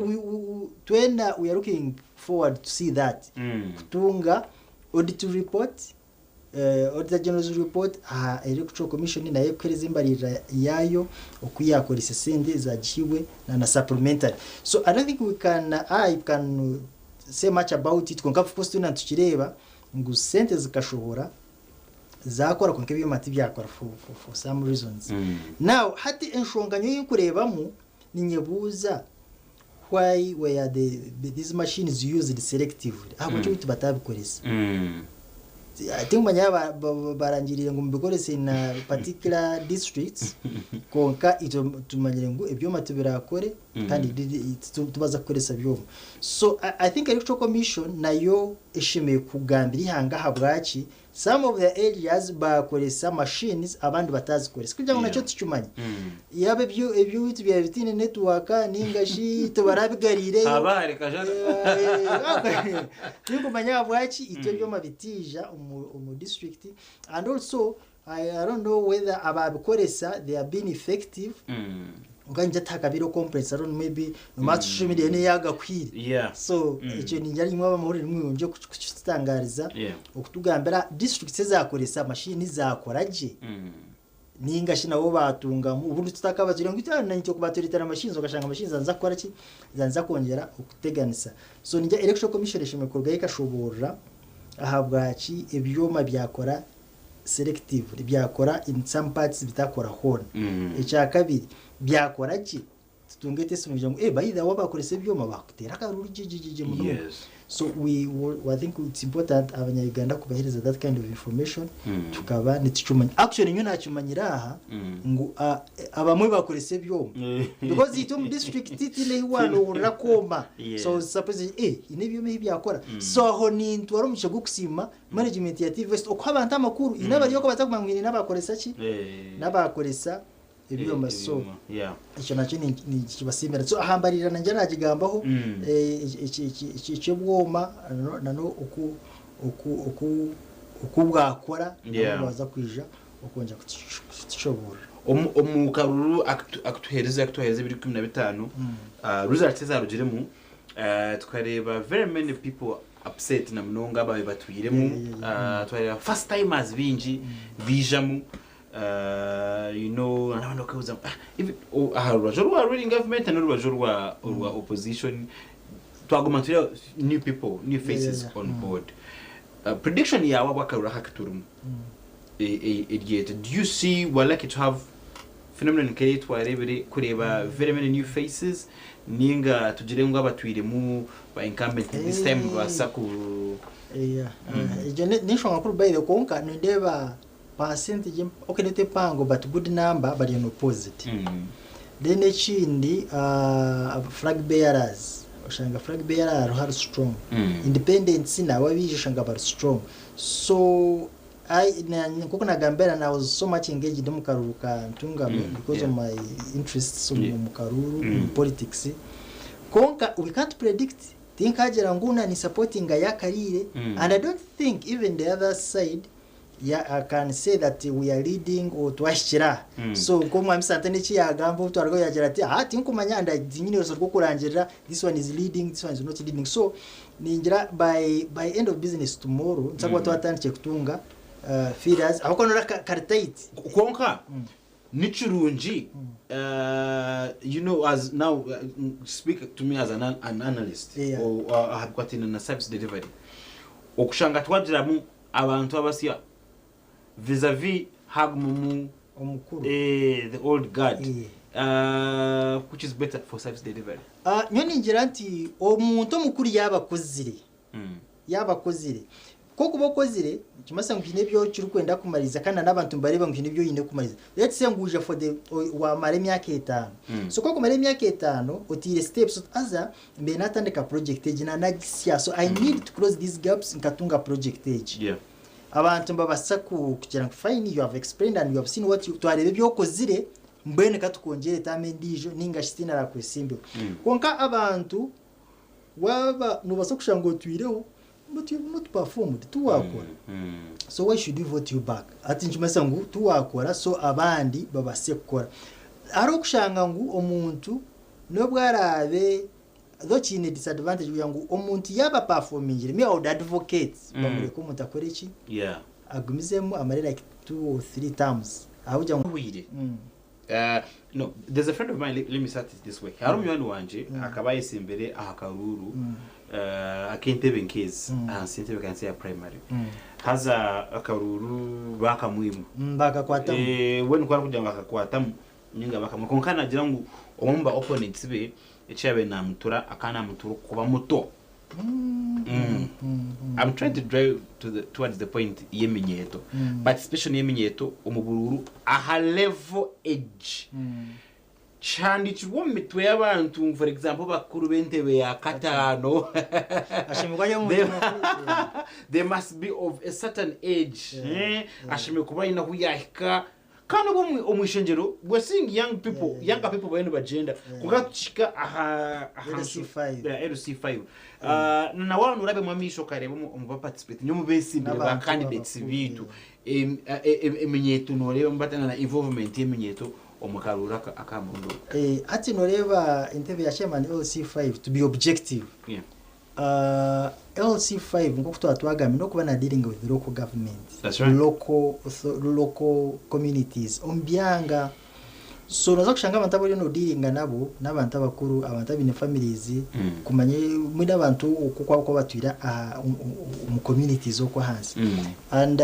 twena we are looking forward to see that kutunga audit report, auditor general's report aha Electoral Commission, nayo ekuhereza embaririra yayo oku yakoresa sente zagihibwe na supplementary. So I don't think we can I can say much about it, konka of course twena tukireeba ngu sente zikashohora zakora, konka ebyoma tibyakora for some reasons. Now hati enshonga nyowe nkureebamu ninyebuuza, why were these machines used selectively? Ahabwaki bitu batabikoresa? Timanya barangirire ngu mubikorese na particular districts, konka itwe tumanyire ngu ebyoma tubirakore kandi tubaza kukoresa byoma. So I think Electoral Commission nayo eshemeye kugambira ihanga ahabwaki some of the areas bakoresa machines abandi batazikoresa, kugira ngu nakyo tukimanye yaba ebyo bitu byaba bitiine network ninga shi tibarabigariireyo. Habare kajana. Tinkumanya ahabwaki itwe ebyoma bitiija omu district, and also I don't know whether ababikoresa they are being effective. Nga tihakabireho complaints. I don't know, maybe nomara social media neyagakwire. So ekyo ningira rimwe abamahurire nimwe kukitutangariza okutugambira districts ezakoresa mashini zakora gye ninga shi nabo batungamu ubundi tutakabagira ngu itana nityo kubaturetera machines, okashanga machines zanza kukora ki, zanza kwongera okuteganisa. So ninja Electoral Commission eshemeye kurugayo ikashoborora ahabwaki ebyoma byakora selectively, byakora in some parts bitakora hona. Ekya kabiri, byakora ki, tutunge testimony kugira ngu by the way bakoresa ebyoma bakutera akaruru gye gye gye gye munonga. So I think it's important abanya-Uganda kubahereza that kind of information tukaba nitukimanya. Actually nyo nakimanyira aha ngu abamwe bakoresa ebyoma because itwe omu district tine wanohurira koma. So suppose ine ebyoma ebi byakora, so aho nintwara omugisha gw'okusiima management ya TV okuha abantu amakuru ine abariyo ko batakumanya ngu ine n'abakoresa ki, n'abakoresa ebyoma. So Ebyoma. Ekyo nakyo nikibasiimira. So ahambarira nanje nagigambaho eky'obwoma nano oku bwakora nabo baza kwija okwongera kutushoborora. Omu karuru akutuhereza 2015, results ezarugiremu, tukareba very many people upset na munonga ababe batwiremu. Twareba first timers bingi bijamu, n'abandi bakabuza even, oh, aha rubaju rwa ruling government n'urubaju rwa opposition twaguma tureba new people, new faces on board. Prediction yawe abakaruru aka katurimu eryeta, do you see we're lucky to have phenomenon nk'eyi twarebire kureba very many new faces, ninga tugire ngu abatwiremu ba incumbent this time basa ku Yeah. Egyo n'enshonga nkuru by the konka nindeeba percentage, okay, not empango but good number bari in opposite. Then ekindi, flag bearers, oshanga flag bearer hariho ari strong. Independence nabo abaija oshanga bari strong. So I nkuko nagambira na was so much engaged mu karuru ka Ntungamo because of my interests mu karuru, mu politics. Konka we can't predict. Tinkagira ngu na ni supportinga yakariire, and I don't think even the other side, yeah, I can say that we are leading or twahikira. So nk'omwami Santana eki yagamba obu twaragaho, yagira ati aha tinkumanya and tinyine orusa rw'okurangirira this one is leading, this one is not leading. So ningira by end of business tomorrow nsa kuba twatandikire kutunga feelers aho nora kari tight. Konka ni kirungi, as now speak to me as an analyst or ahabikwatine na service delivery, okushanga twagiramu abantu abasya vis-a-vis hagumamu omukuru, the old guard, which is better for service delivery? Nyo ningira nti omuntu omukuru yaba akozire, yaba akozire, ko kuba okozire kimasa ngu hiine ebyo kirikwenda kumariza, kandi n'abantu nibareeba ngu hiine ebyo oine kumariza. Let's say ngu uja for the wamara emyaka 5. So ko kumara emyaka 5 otiire steps, aza mbe natandika project egi nanagisya, so I need to close these gaps nkatunga project egi. Abantu mbabasa kugira ngu fine, you have explained and you have seen what you, twareba ebyokozire, mbwenu katukwongyere term endiijo ninga shi tinarakwesimbirwa. Konka abantu waba nobasa kushanga otwireho but you have not performed, tuwakora. So why should we vote you back? Ati nkimanyisa ngu tuwakora, so abandi babase kukora. Hariho okushanga ngu omuntu nobwo araabe though kiine disadvantage kugira ngu omuntu yaba performingire, me I would advocate bamureke omuntu akore ki, agumizemu amare like two or three terms aho ngu Hwire. No, there's a friend of mine, let me start it this way. Hari munywani wanje akaba yesimbire aha karuru ak'entebe nkezi ahansi y'entebe kansi ya primary. Haza akaruru bakamwima. Bakakwatamu. We niko arikugira ngu akakwatamu ninga bakamwe, konka nagira ngu omwe mu ba opponents be ekyabaire namutura akanamutura kuba muto. I'm trying to drive towards the point y'eminyeeto, participation y'eminyeeto omu bururu aha level age kihandikirwe omu mitwe y'abantu. For example, bakuru b'entebe ya 5 ashemerwa ari omuntu mukuru. They must be of a certain age, ashemere kuba ayine ahu yahika, kandi obwo omu ishengero we're seeing young people, younger people bariyo nibagyenda. Konka tukika aha LC5. Yeah, LC5. Na wano urabemu amaisho okareba omu baparticipate niyo mubesimbire ba n'abantu candidates abakuru, bitu. Eminyeeto noreeba batana na involvement y'eminyeeto omu karuru aka murundi ogu. Hati noreeba entebe ya chairman LC5, to be objective, LC5 nkoku twaba twagambye nokuba na dealing with local government, That's right. local communities omu byanga. So noza kushanga abantu abariyo nodealinga nabo n'abantu abakuru, abantu abaine families, kumanye mwe n'abantu oku kwabo kuba batwire aha omu communities okwo ahansi, and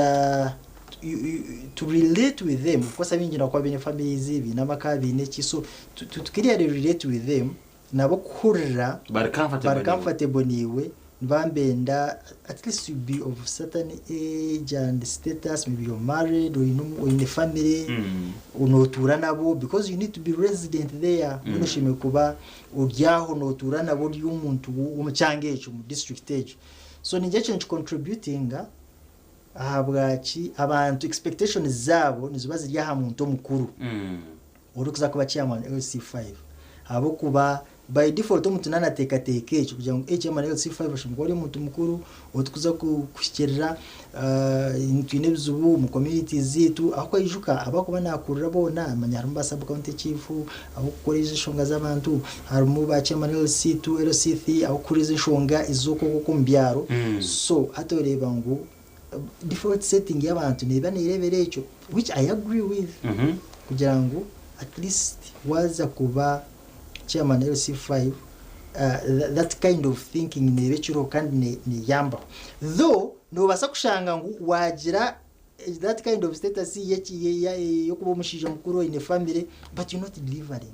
to relate with them, of course abingi nakuba baine families, biine amaka, biine ki, so to clearly relate with them nabo kuhurira bari comfortable bari niwe. Comfortable niwe nibambenda at least you be of certain age and status, maybe you're married or oine family, notuura nabo, because you need to be resident there. Mbwenu kuba oryaho notuura nabo, ori omuntu w'omu kyanga ekyo, mu district ekyo. So ningira ekyo nikicontributinga ahabwaki abantu expectations zaabo niziba ziri aha muntu omukuru orikuza kuba chairman LC5, ahabwokuba by default omuntu nanateekateeka ekyo kugira ngu chairman LC5 ashobora kuba ari omuntu mukuru orikuza kuhikirira. Twine ebizibu mu communities ziitu aho kwaijuka abakuba nakurira boona amanya harimu ba sub county chief abokukora ezo enshonga z'abantu, harimu ba chairman LC2, LC3 abokukora ezo enshonga ez'okwokwo omu byaro. So hati oreeba ngu default setting y'abantu neeba neerebera ekyo, which I agree with, kugira ngu at least waza kuba chairman LC5, that kind of thinking neeba ekiriho kandi neyambaho. Though nobaasa kushanga ngu wagira that kind of status yokuba omushaija mukuru oine family, but you're not delivering,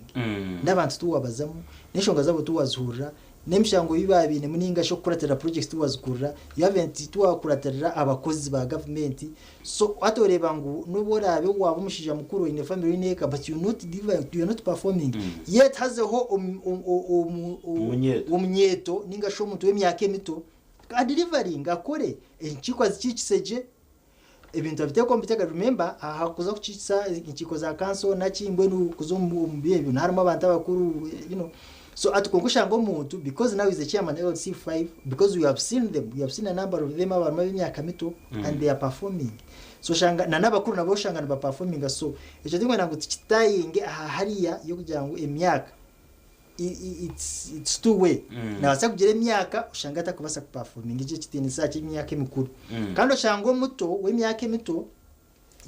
n'abantu tuwabazamu n'enshonga zabo tuwazihurira n'emishango ei babiinemu ninga shi okukuratirira projects tuwazikurira, you haven't tuwakuratirira abakozi ba gavumenti. So hati oreeba ngu n'obu oraabe waba omushaija mukuru oine family, oine eka, but you're not delivering, you're not performing. Yet hazeho Omunyeeto. Omunyeeto ninga shi omuntu w'emyaka emito adelivering, akore enkiiko azikikisegye, ebintu abiteeka omu biteeka. Remember, aha kuza kukikisa enkiiko za council naki, mbwenu kuza omu byebyo harimu abantu abakuru. So ati kwonka oshanga omuntu, because now is the chairman LC5, because we have seen them, we have seen a number of them abarimu ab'emyaka mito and they are performing. So oshanga na n'abakuru nabo oshanga nibaperforminga. So ekyo tinkwenda ngu tukitayinge aha hariya y'okugira ngu emyaka it's two way. Nabaasa kugira emyaka oshanga atakubaasa kuperforminga ekyo ekitiinisa ky'emyaka emikuru. Kandi oshanga omuto w'emyaka emito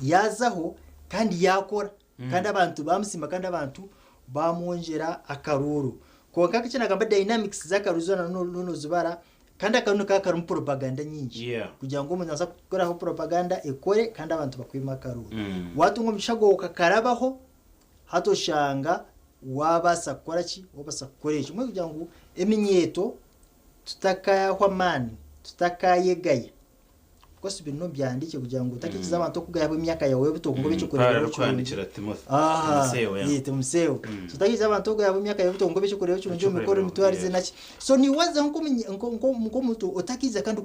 yazaho kandi yakora, kandi abantu bamusiima, kandi abantu bamwongyera akaruuru. Kwonka ekinagamba, dynamics z'akaruuru zoona nonozibara, kandi akaruuru nikaba karimu propaganda nyingi kugira ngu omuntu abaasa kukoraho propaganda ekore kandi abantu bakwima akaruuru. Watunga omugisha gwawe kakarabaho, hati oshanga wabaasa kukora ki, wabaasa kukora ekyo. Mbwenu kugira ngu eminyeeto tutakahwa amaani, tutakayegaya, because bino byandiike kugira ngu otakikiza abantu okugaya emyaka yawe buto ngo Paulo arikuhandikira Timothy. Timotheo, yeah. Timotheo. So otakikiza abantu okugaya emyaka yawe buto ngo ekyokureeberaho kirungi omu mikoro, emitwarize naki. So niwaza nk'omuntu otakiza kandi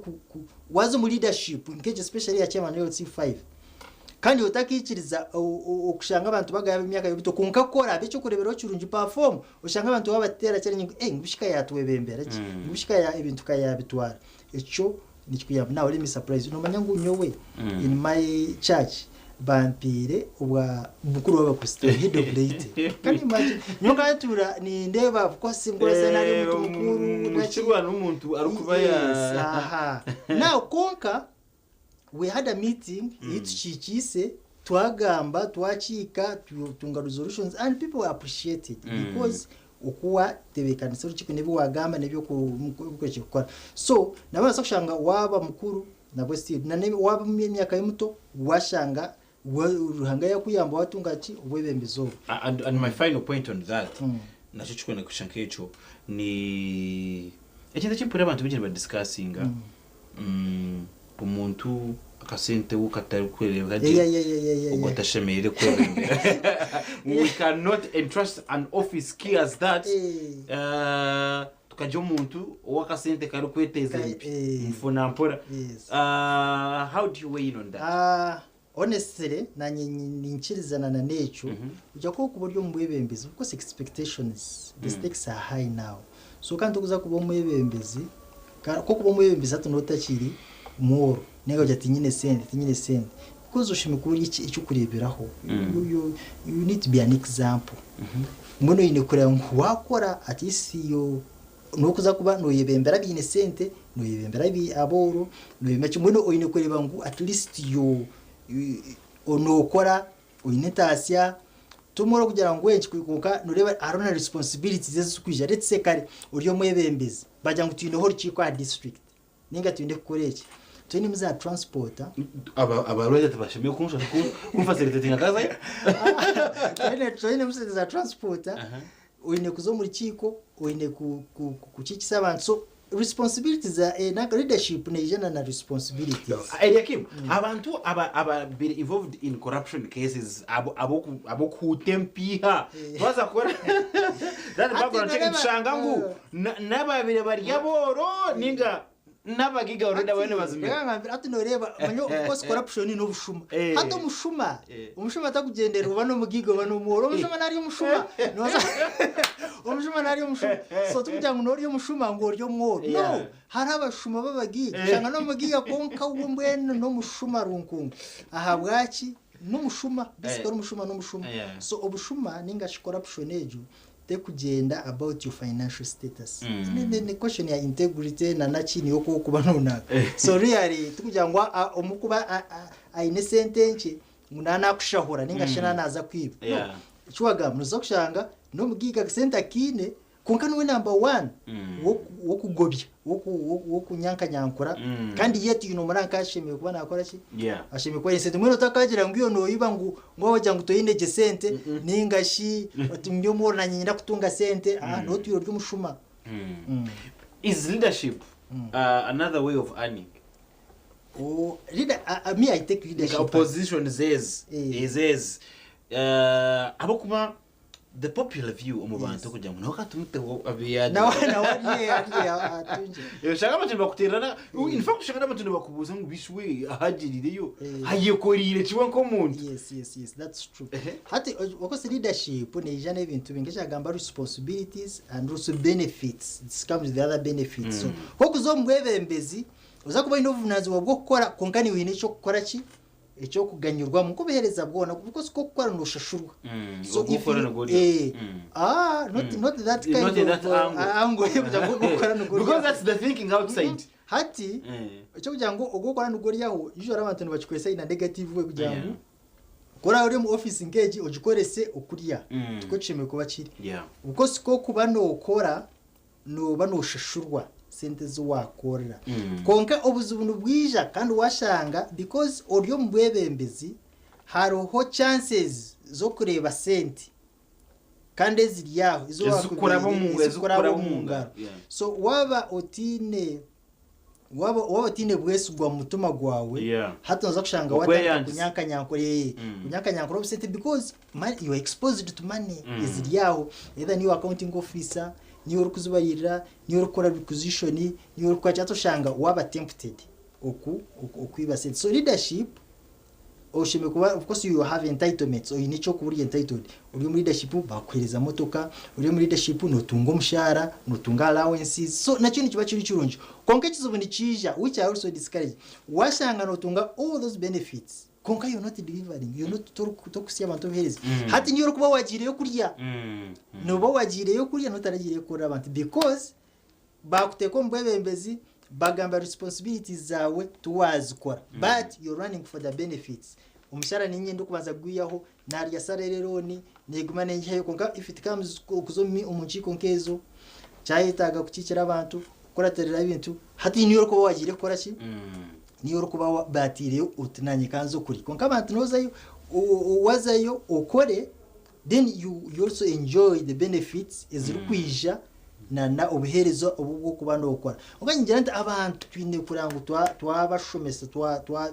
waza omu leadership nk'egyo, especially ya chairman LC5, kandi otakikiriza okushanga abantu bagaya emyaka y'obuto, kwonka kora abe ekyokureeberaho kirungi, perform, oshanga abantu babateera kyari ngu ngushika yatwebembera ki, ngushika ya ebintu kayabitwara. Ekyo nikikuyamba. Now let me surprise you. Nomanya ngu nyowe in my church bampiire obwa mukuru w'Abakristaayo, head of laity. Can you imagine? Nyowe nkatura nindeeba, of course nkoresa nari omuntu mukuru naki. Mukirwa n'omuntu arikuba Yes, aha. Now konka we had a meeting ei tukiikiise, twagamba, twakiika, tunga resolutions and people appreciated because okuwa tebeekanisa orukiiko n'ebi wagamba n'eby'okurekye kukora. So nabaasa kushanga waaba mukuru nabwo still na waaba omu myaka y'omuto, washanga Ruhanga yakuyamba watunga ki obwebembezi obu. And my final point on that, nakyo kikwenda kusha nk'ekyo, ni ekintu ekimpurira abantu baingi nibadiscussinga, omuntu akasente we katari kureebeka gye, ogwo atashemereire kwebembera. We cannot entrust an office key as that tukagira omuntu ow'akasente karikweteeza empi mfuna mpora. How do you weigh in on that? Honestly, nanye ninkirizana na n'ekyo. Ojja kuba okuba ori omu bwebembezi, of course expectations, the stakes are high now. So kandi tokuza kuba omwebembezi, kokuba omwebembezi hati notakiri mworo nenga ogira tinyine sente, tinyine sente, because oshemeriire kuba ori ekyokureeberaho. You need to be an example. Mbwenu oine kureba ngu wakora at least yo nokuza kuba noyebembera abaine sente, noyebembera abooro, noyebembera ki. Mbwenu oine kureba ngu at least yo nokora oine entaasya tumara kugira ngu enki, kwonka noreeba hariho na responsibilities ezirikwija. Let's say kare ori omwebembezi, bagira ngu twineho orukiiko aha district ninga twine kukora eki, twinemu za transport. Abarwaire tibashemereire kunfacilitatinga kazayo. Twinemu sente za transport, oine kuza omu rukiiko, oine kukiikisa abantu. So responsibilities za na leadership neijana na responsibilities. Eliakim, abantu aba been involved in corruption cases, abo abokuhuta empiiha, twaza kukora that background check, tushanga ngu n'ababire bari abooro ninga n'abagiga already abone bazimira. Ati noreeba manya, of course corruption n'obushuma. Hati omushuma, omushuma takugendera oba n'omugiga oba n'omworo. Omushuma nari omushuma. Omushuma nari omushuma. So tukugira ngu nori omushuma ngu ori omworo. No, hariho abashuma b'abagiga. Oshanga n'omugiga kwonka we mbwenu n'omushuma runkungu. Ahabwaki? N'omushuma, basically omushuma n'omushuma. So obushuma ninga shi corruption egyo tekugyenda about your financial status. Ni question ya integrity na naki niyo kuba nonaka. So really tukugira ngu omukuba aine sente nkye ngu nanakushahura ninga shi nanaza kwiba. No. Ekiwagamba noza kushanga n'omugiga sente akiine, kwonka niwe number one wokugobya, wokunyankanyankura, kandi yet you know muranka ashemeriire kuba nakora ki, ashemeriire kuba aine sente. Mbwenu otakagira ngu iyo noyiba ngu wagira ngu toine gye sente ninga shi oti ndi omworo nanye nyenda kutunga sente, notwire ori omushuma. Is leadership another way of earning? Oh, leader, me I take leadership. Opposition zez, zez. Abokuba The popular view omu bantu kugira ngu nawe katumuteho abe yagira. Nawe arye arye atungye. Oshanga abantu nibakuteerana, in fact oshanga n'abantu nibakubuuza ngu bishi we ahagirireyo, Eh. ayekoriire kiwe nk'omuntu. Yes, that's true. Ehe. Hati of course leadership neija n'ebintu bingi, ekyagamba responsibilities and also benefits. This comes with the other benefits. So kokuza omu bwebembezi oza kuba oine obuvunanizibwa bw'okukora, konka niwe oine ekyokukora ki ekyokuganyurwamu nkobuheereza bwona, because kokukora noshashurwa. So if Ogukora you, nigwo eh, ah, not, not that kind Not in of that angle. angle kugira ngu ogukora nigwo Because oryaho. that's the thinking outside. Hati ekyokugira ngu ogwokora nigwo oryaho, usually abantu nibakikoresa in a negative way, kugira ngu kora ori omu office nk'egi ogikorese okurya, tikwo kishemereire kuba kiri, because kokuba nookora nooba nooshashurwa sente zi wakorera. Konka obuzibu nibwija kandi washanga because ori omu bwebembezi, hariho chances z'okureeba sente kandi eziri aho ezo Ezikuraba wakubaire, ezikuraba ezikuraba omu omu ngaro. ngaro. So waba otiine bwesigwa mu mutima gwawe, hati noza kushanga watandika Okweyangisa. kunyankanyankura, kunyankanyankura obusente, because money, you are exposed to money eziri aho, either niwe accounting officer, niwe orikuzibarira, niwe orikukora requisition, niwe orikukora kyata, oshanga waba tempted okwiba sente. So leadership oshemere kuba, of course you have entitlements, oine ekyokuba ori entitled. Ori omu leadership bakuhereza motoka, ori omu leadership notunga omushahara, notunga allowances, so nakyo nikiba kiri kirungi. Konka ekizibu nikiija, which I also discourage, washanga notunga all those benefits konka you're not delivering, you're not tokusya abantu obuheereza. Hati niyo orikuba wagiireyo kurya, noba wagiireyo kurya, notaragiireyo kukorera abantu, because bakuteeka omu bwebembezi, bagamba responsibilities zawe tuwazikora, but you're running for the benefits. Omushara ninyenda okubanza gwiyaho, narya salary loan neguma nenjihayo, konka if it comes kuza omu nkiiko nkezo kyayetaaga kukiikira abantu, kukuratirira ebintu, hati niyo orikuba wagiire kukora ki, niyo orikuba batiireyo oti nanye kanze okuri. Konka abantu nozayo, wazayo okore, then you also enjoy the benefits ezirikwija na obuheereza obu bwokuba nokora. Oba ningira nti abantu twine kureba ngu twabashomesa,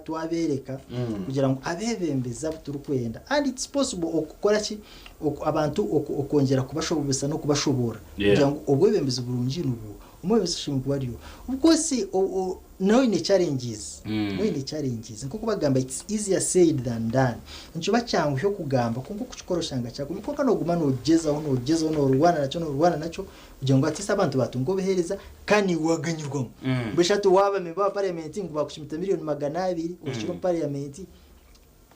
twabereka kugira ngu abebembezi abu turikwenda, and it's possible okukora ki, abantu okwongyera kubashobesa n'okubashobora kugira ngu obwebembezi burungi nibwo omwebembezi ashemereire kuba ariyo. Of course noine challenges, noine challenges, nkoku bagamba, it's easier said than done. Nikiba kyanguhi okugamba, konka okukikora oshanga kyaguma, konka noguma nogyezaho, nogyezaho, norwana nakyo, norwana nakyo kugira ngu at least abantu batunge obuheereza kandi waganyirwamu. Mbwenu hati waba member wa parliament ngu bakushumita 200,000,000 okiri omu parliament,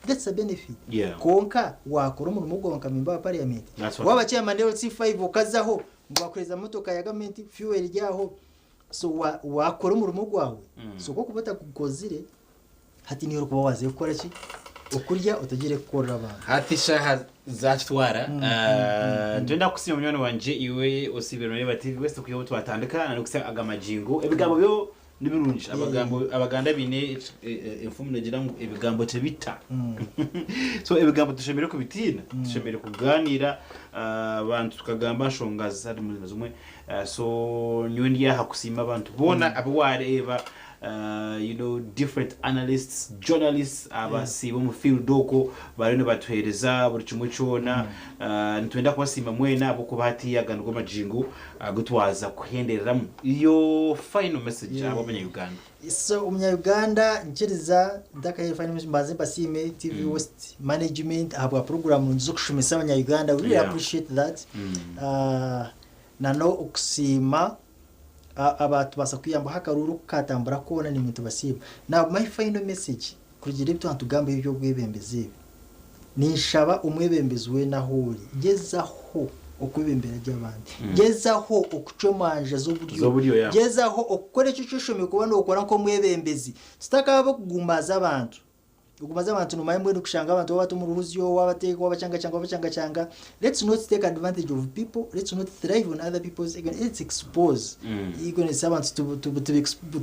that's a benefit. Konka wakora omurimo gwawe nka member wa parliament, That's what waba chairman LC5 okazaho ngu bakuhereza motoka ya gavumenti, fuel eryaho, so wakora omurimo gwawe. So kokuba otagukozire, hati niyo orikuba waziire kukora ki, okurya otagire kukorera abantu. Hati shaha zakitwara. Ntwenda kusiima munywani wangye, iwe osiibire noreeba TV West kwiha obu twatandika nanokusa aga magingo. Ebigambo byo nibirungi. Abagambo abaganda biine enfumu negira ngu ebigambo tebita. So ebigambo tushemereire kubitiina, tushemereire kuganira abantu, tukagamba nshonga zitari zimwe. So nyowe ndi aha kusiima abantu boona abu wareeba, different analysts, journalists, abasiiba omu field okwo bariyo nibatuheereza buri kimwe kyona. Nitwenda kubasiima mwena ahabw'okuba hatiiya aga nigo magingo agu twaza kuhendereramu. Iyo final message abo abanya-Uganda. So omunya-Uganda, nkiriza ntakaheire final message, mbanze mbasiime TV West management ahabwa program z'okushomesa abanya-Uganda. We really appreciate that. Nano okusiima abatubasa kuyambaho akaruru kukatambura koona, nimwe tubasiima. Now my final message, kurugiirira ebi twatugamba eby'obwebembezi ebi, ninshaba omwebembezi weena ahu ori, gezaho okwebembera gye abandi, gezaho okucwa emanja z'oburyo, Z'oburyo, yeah. gezaho okukora ekyo kyoshomeire kuba nokora nk'omwebembezi. Tutakaba okugumaza abantu, okugumaza abantu, nomanya mbwenu kushanga abantu babata omu ruhuzyo, wabateeka, wabacangacanga, wabacangacanga. Let's not take advantage of people, let's not thrive on other people's ignorance. Let's expose ignorance, abantu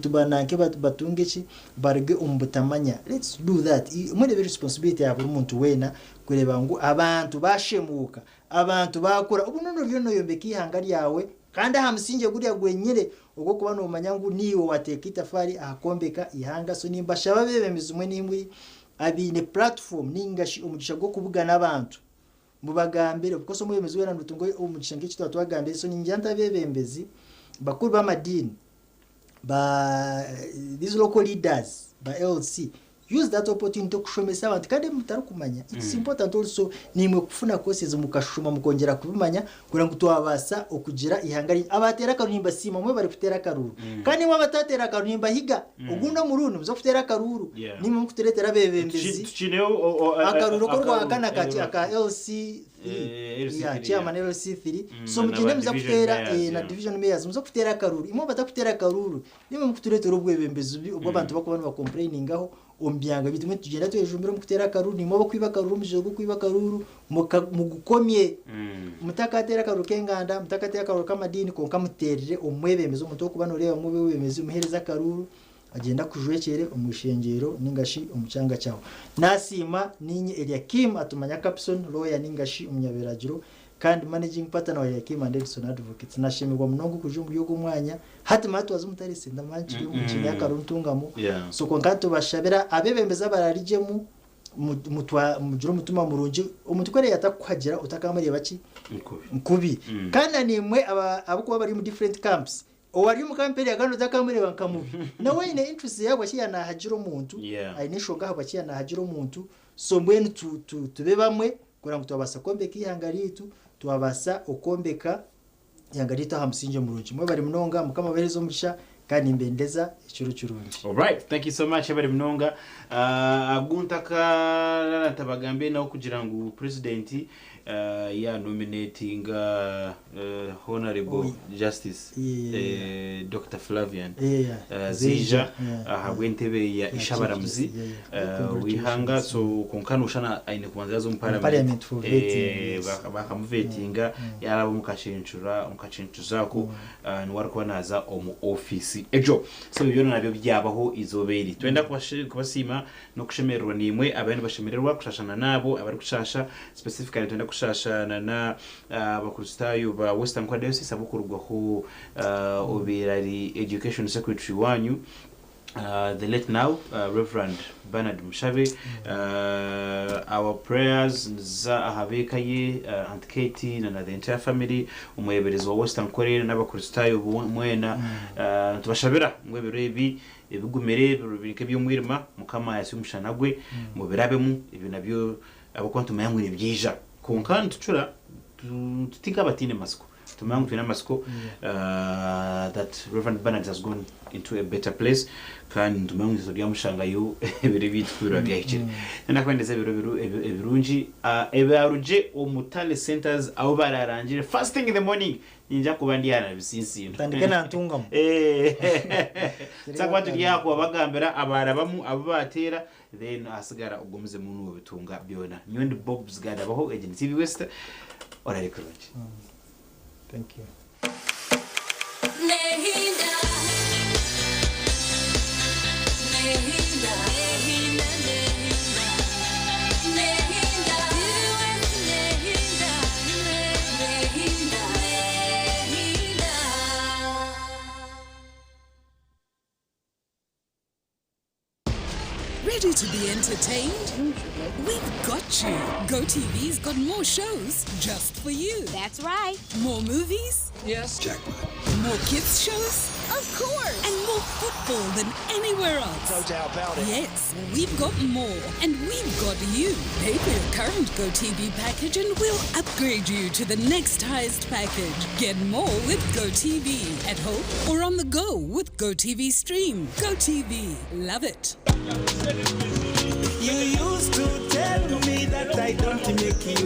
tubananke batunge ki, baruge omu butamanya. Let's do that. Murebe responsibility ya buri muntu weena kureba ngu abantu bashemuuka, abantu bakura. Obu nono oriyo noyombeka ihanga ryawe kandi aha musingi guriya gwenyine ogw'okuba nomanya ngu niiwe wateeka itafaari aha kwombeka ihanga. So nimbashaba abebembezi mwe nimwe abaine platform ningashi omugisha gw'okubugana abantu. Mubagambire because omwebembezi weena notunga omugisha nk'eki twaba twagambire. So ningira nti abebembezi bakuru b'amadiini ba these local leaders ba LC use that opportunity okushomesa abantu kandi mutarikumanya it's important also nimwe kufuna courses mukashoma mukongera kubimanya kugira ngu twabaasa okugira ihanga abateera akaruru nimbasiima mwe bari kuteera akaruru kandi nimwe abatateera akaruru nimbahiga ogundi omurundi muze kuteera akaruru nimwe mukutureetera abebembezi akaruru k'orwakana aka LC3 LC3, chairman LC3. So na mugende ba muza division kuteera mayors, na division mayors muze kuteera akaruru imwe batakuteera akaruru nimwe mukutureetera obwebembezi bubi obw'abantu bakuba nibacomplainingaho omu byanga bitu. Mwe tugenda twejumbira omu kuteera akaruru, nimwe abakwiba akaruru, omujire gw'okwiba akaruru mugukomye. Mutakateera akaruru k'enganda, mutakateera akaruru k'amadiini, konka muteerere omwebembezi, omuntu okuba noreeba mubebembezi, muhereze akaruru agenda kujwekyere omu ishengyero ningashi omu kyanga kyawe. Nasiima ninye Eliakim Atumanya Capson, lawyer ningashi omunyabiragiro kandi managing partner wa Eliakim and Edison Advocates. Nashemerwa munonga okuja omuri ogwo mwanya hati matwaza omutarese ndamanyi kiri omu nkyina y'akaruru ntungamo. So konka tubashabira abebembezi abararigyemu mugire omutima murungi. Omuntu kwere yatakuhagira utakamureba ki Nkubi. Nkubi. Kandi nimwe abakuba bari mu different camps, owari omu camp eri kandi utakamureba nka mubi, nawe aine interest yabwe ki yanahagira omuntu, aine enshonga ahabwa ki yanahagira omuntu. So mbwenu tube bamwe kugira ngu twabasa kwombeka ihanga riitu, twabasa okwombeka ihanga riitu aha musingi murungi. Mwe bari munonga, Mukama abahereze omugisha kandi nimbendeza ekiro kirungi. Alright, thank you so much, abari munonga. Aguntaka ntabagambe nawo kugira ngu president ya nominatinga Honorable Justice Dr. Flavian Zeija ahabw'entebe ya Ishabaramuzi wihanga. So konka nushana aine kubanza yaza omu parliament parliament for vetting, yes. Bakamuvetinga yaraba omukashenshura omukashenshuzako niwe arikuba naza omu ofisi ejo. So ebyo byona nabyo byabaho izooba eri. Twenda kubasiima n'okushemererwa nimwe abandi bashemererwa kushashana nabo abarikushasha. Specifically twenda kushashana na abakristaayo ba Western Kwa Diocese abokurugwaho obeera ari education secretary wanyu, the late now Reverend Bernard Mushabe. Our prayers za ahabeeka ye, Aunt Katie na the entire family, omureberezi wa Western Korea n'abakristaayo mwena. Tubashabira ngu ebiro ebi ebigumire, ebiro biri nk'eby'omwirima, Mukama yasi omushana gwe mubirabemu. Ebyo nabyo abakuba nitumanya ngu nibyija, konka nitucura tutinka abatiine masiko, tumanya ngu twine amasiko that Reverend Bernard has gone into a better place, kandi nitumanya ngu turyamushangayo ebiro ebitu kubirwa byahikire. Nakwendeza ebiro ebirungi ebyarugye omu tally centers aho bararangire. First thing in the morning ninja kuba ndi hana bisinsino. Tandike nantungamo. Tsakuba turi aho bagambira abarabamu abo batera, then asigara ogumize munu bitunga byona. Nyowe ndi Bobs Gadabaho, Agent TV West. Orari kurungi. Thank you. Nehinda. Nehinda. Nehinda. Nehinda. Nehinda. Nehinda. Nehinda. Nehinda. Ready to be entertained? We've got you. GoTV's got more shows just for you. That's right. More movies? Yes. Jackpot. More kids shows? Of course. And more football than anywhere else. No doubt about it. Yes, we've got more. And we've got you. Pay for your current GoTV package and we'll upgrade you to the next highest package. Get more with GoTV at home or on the go with GoTV Stream. GoTV. Love it. You used to tell me that I don't make you.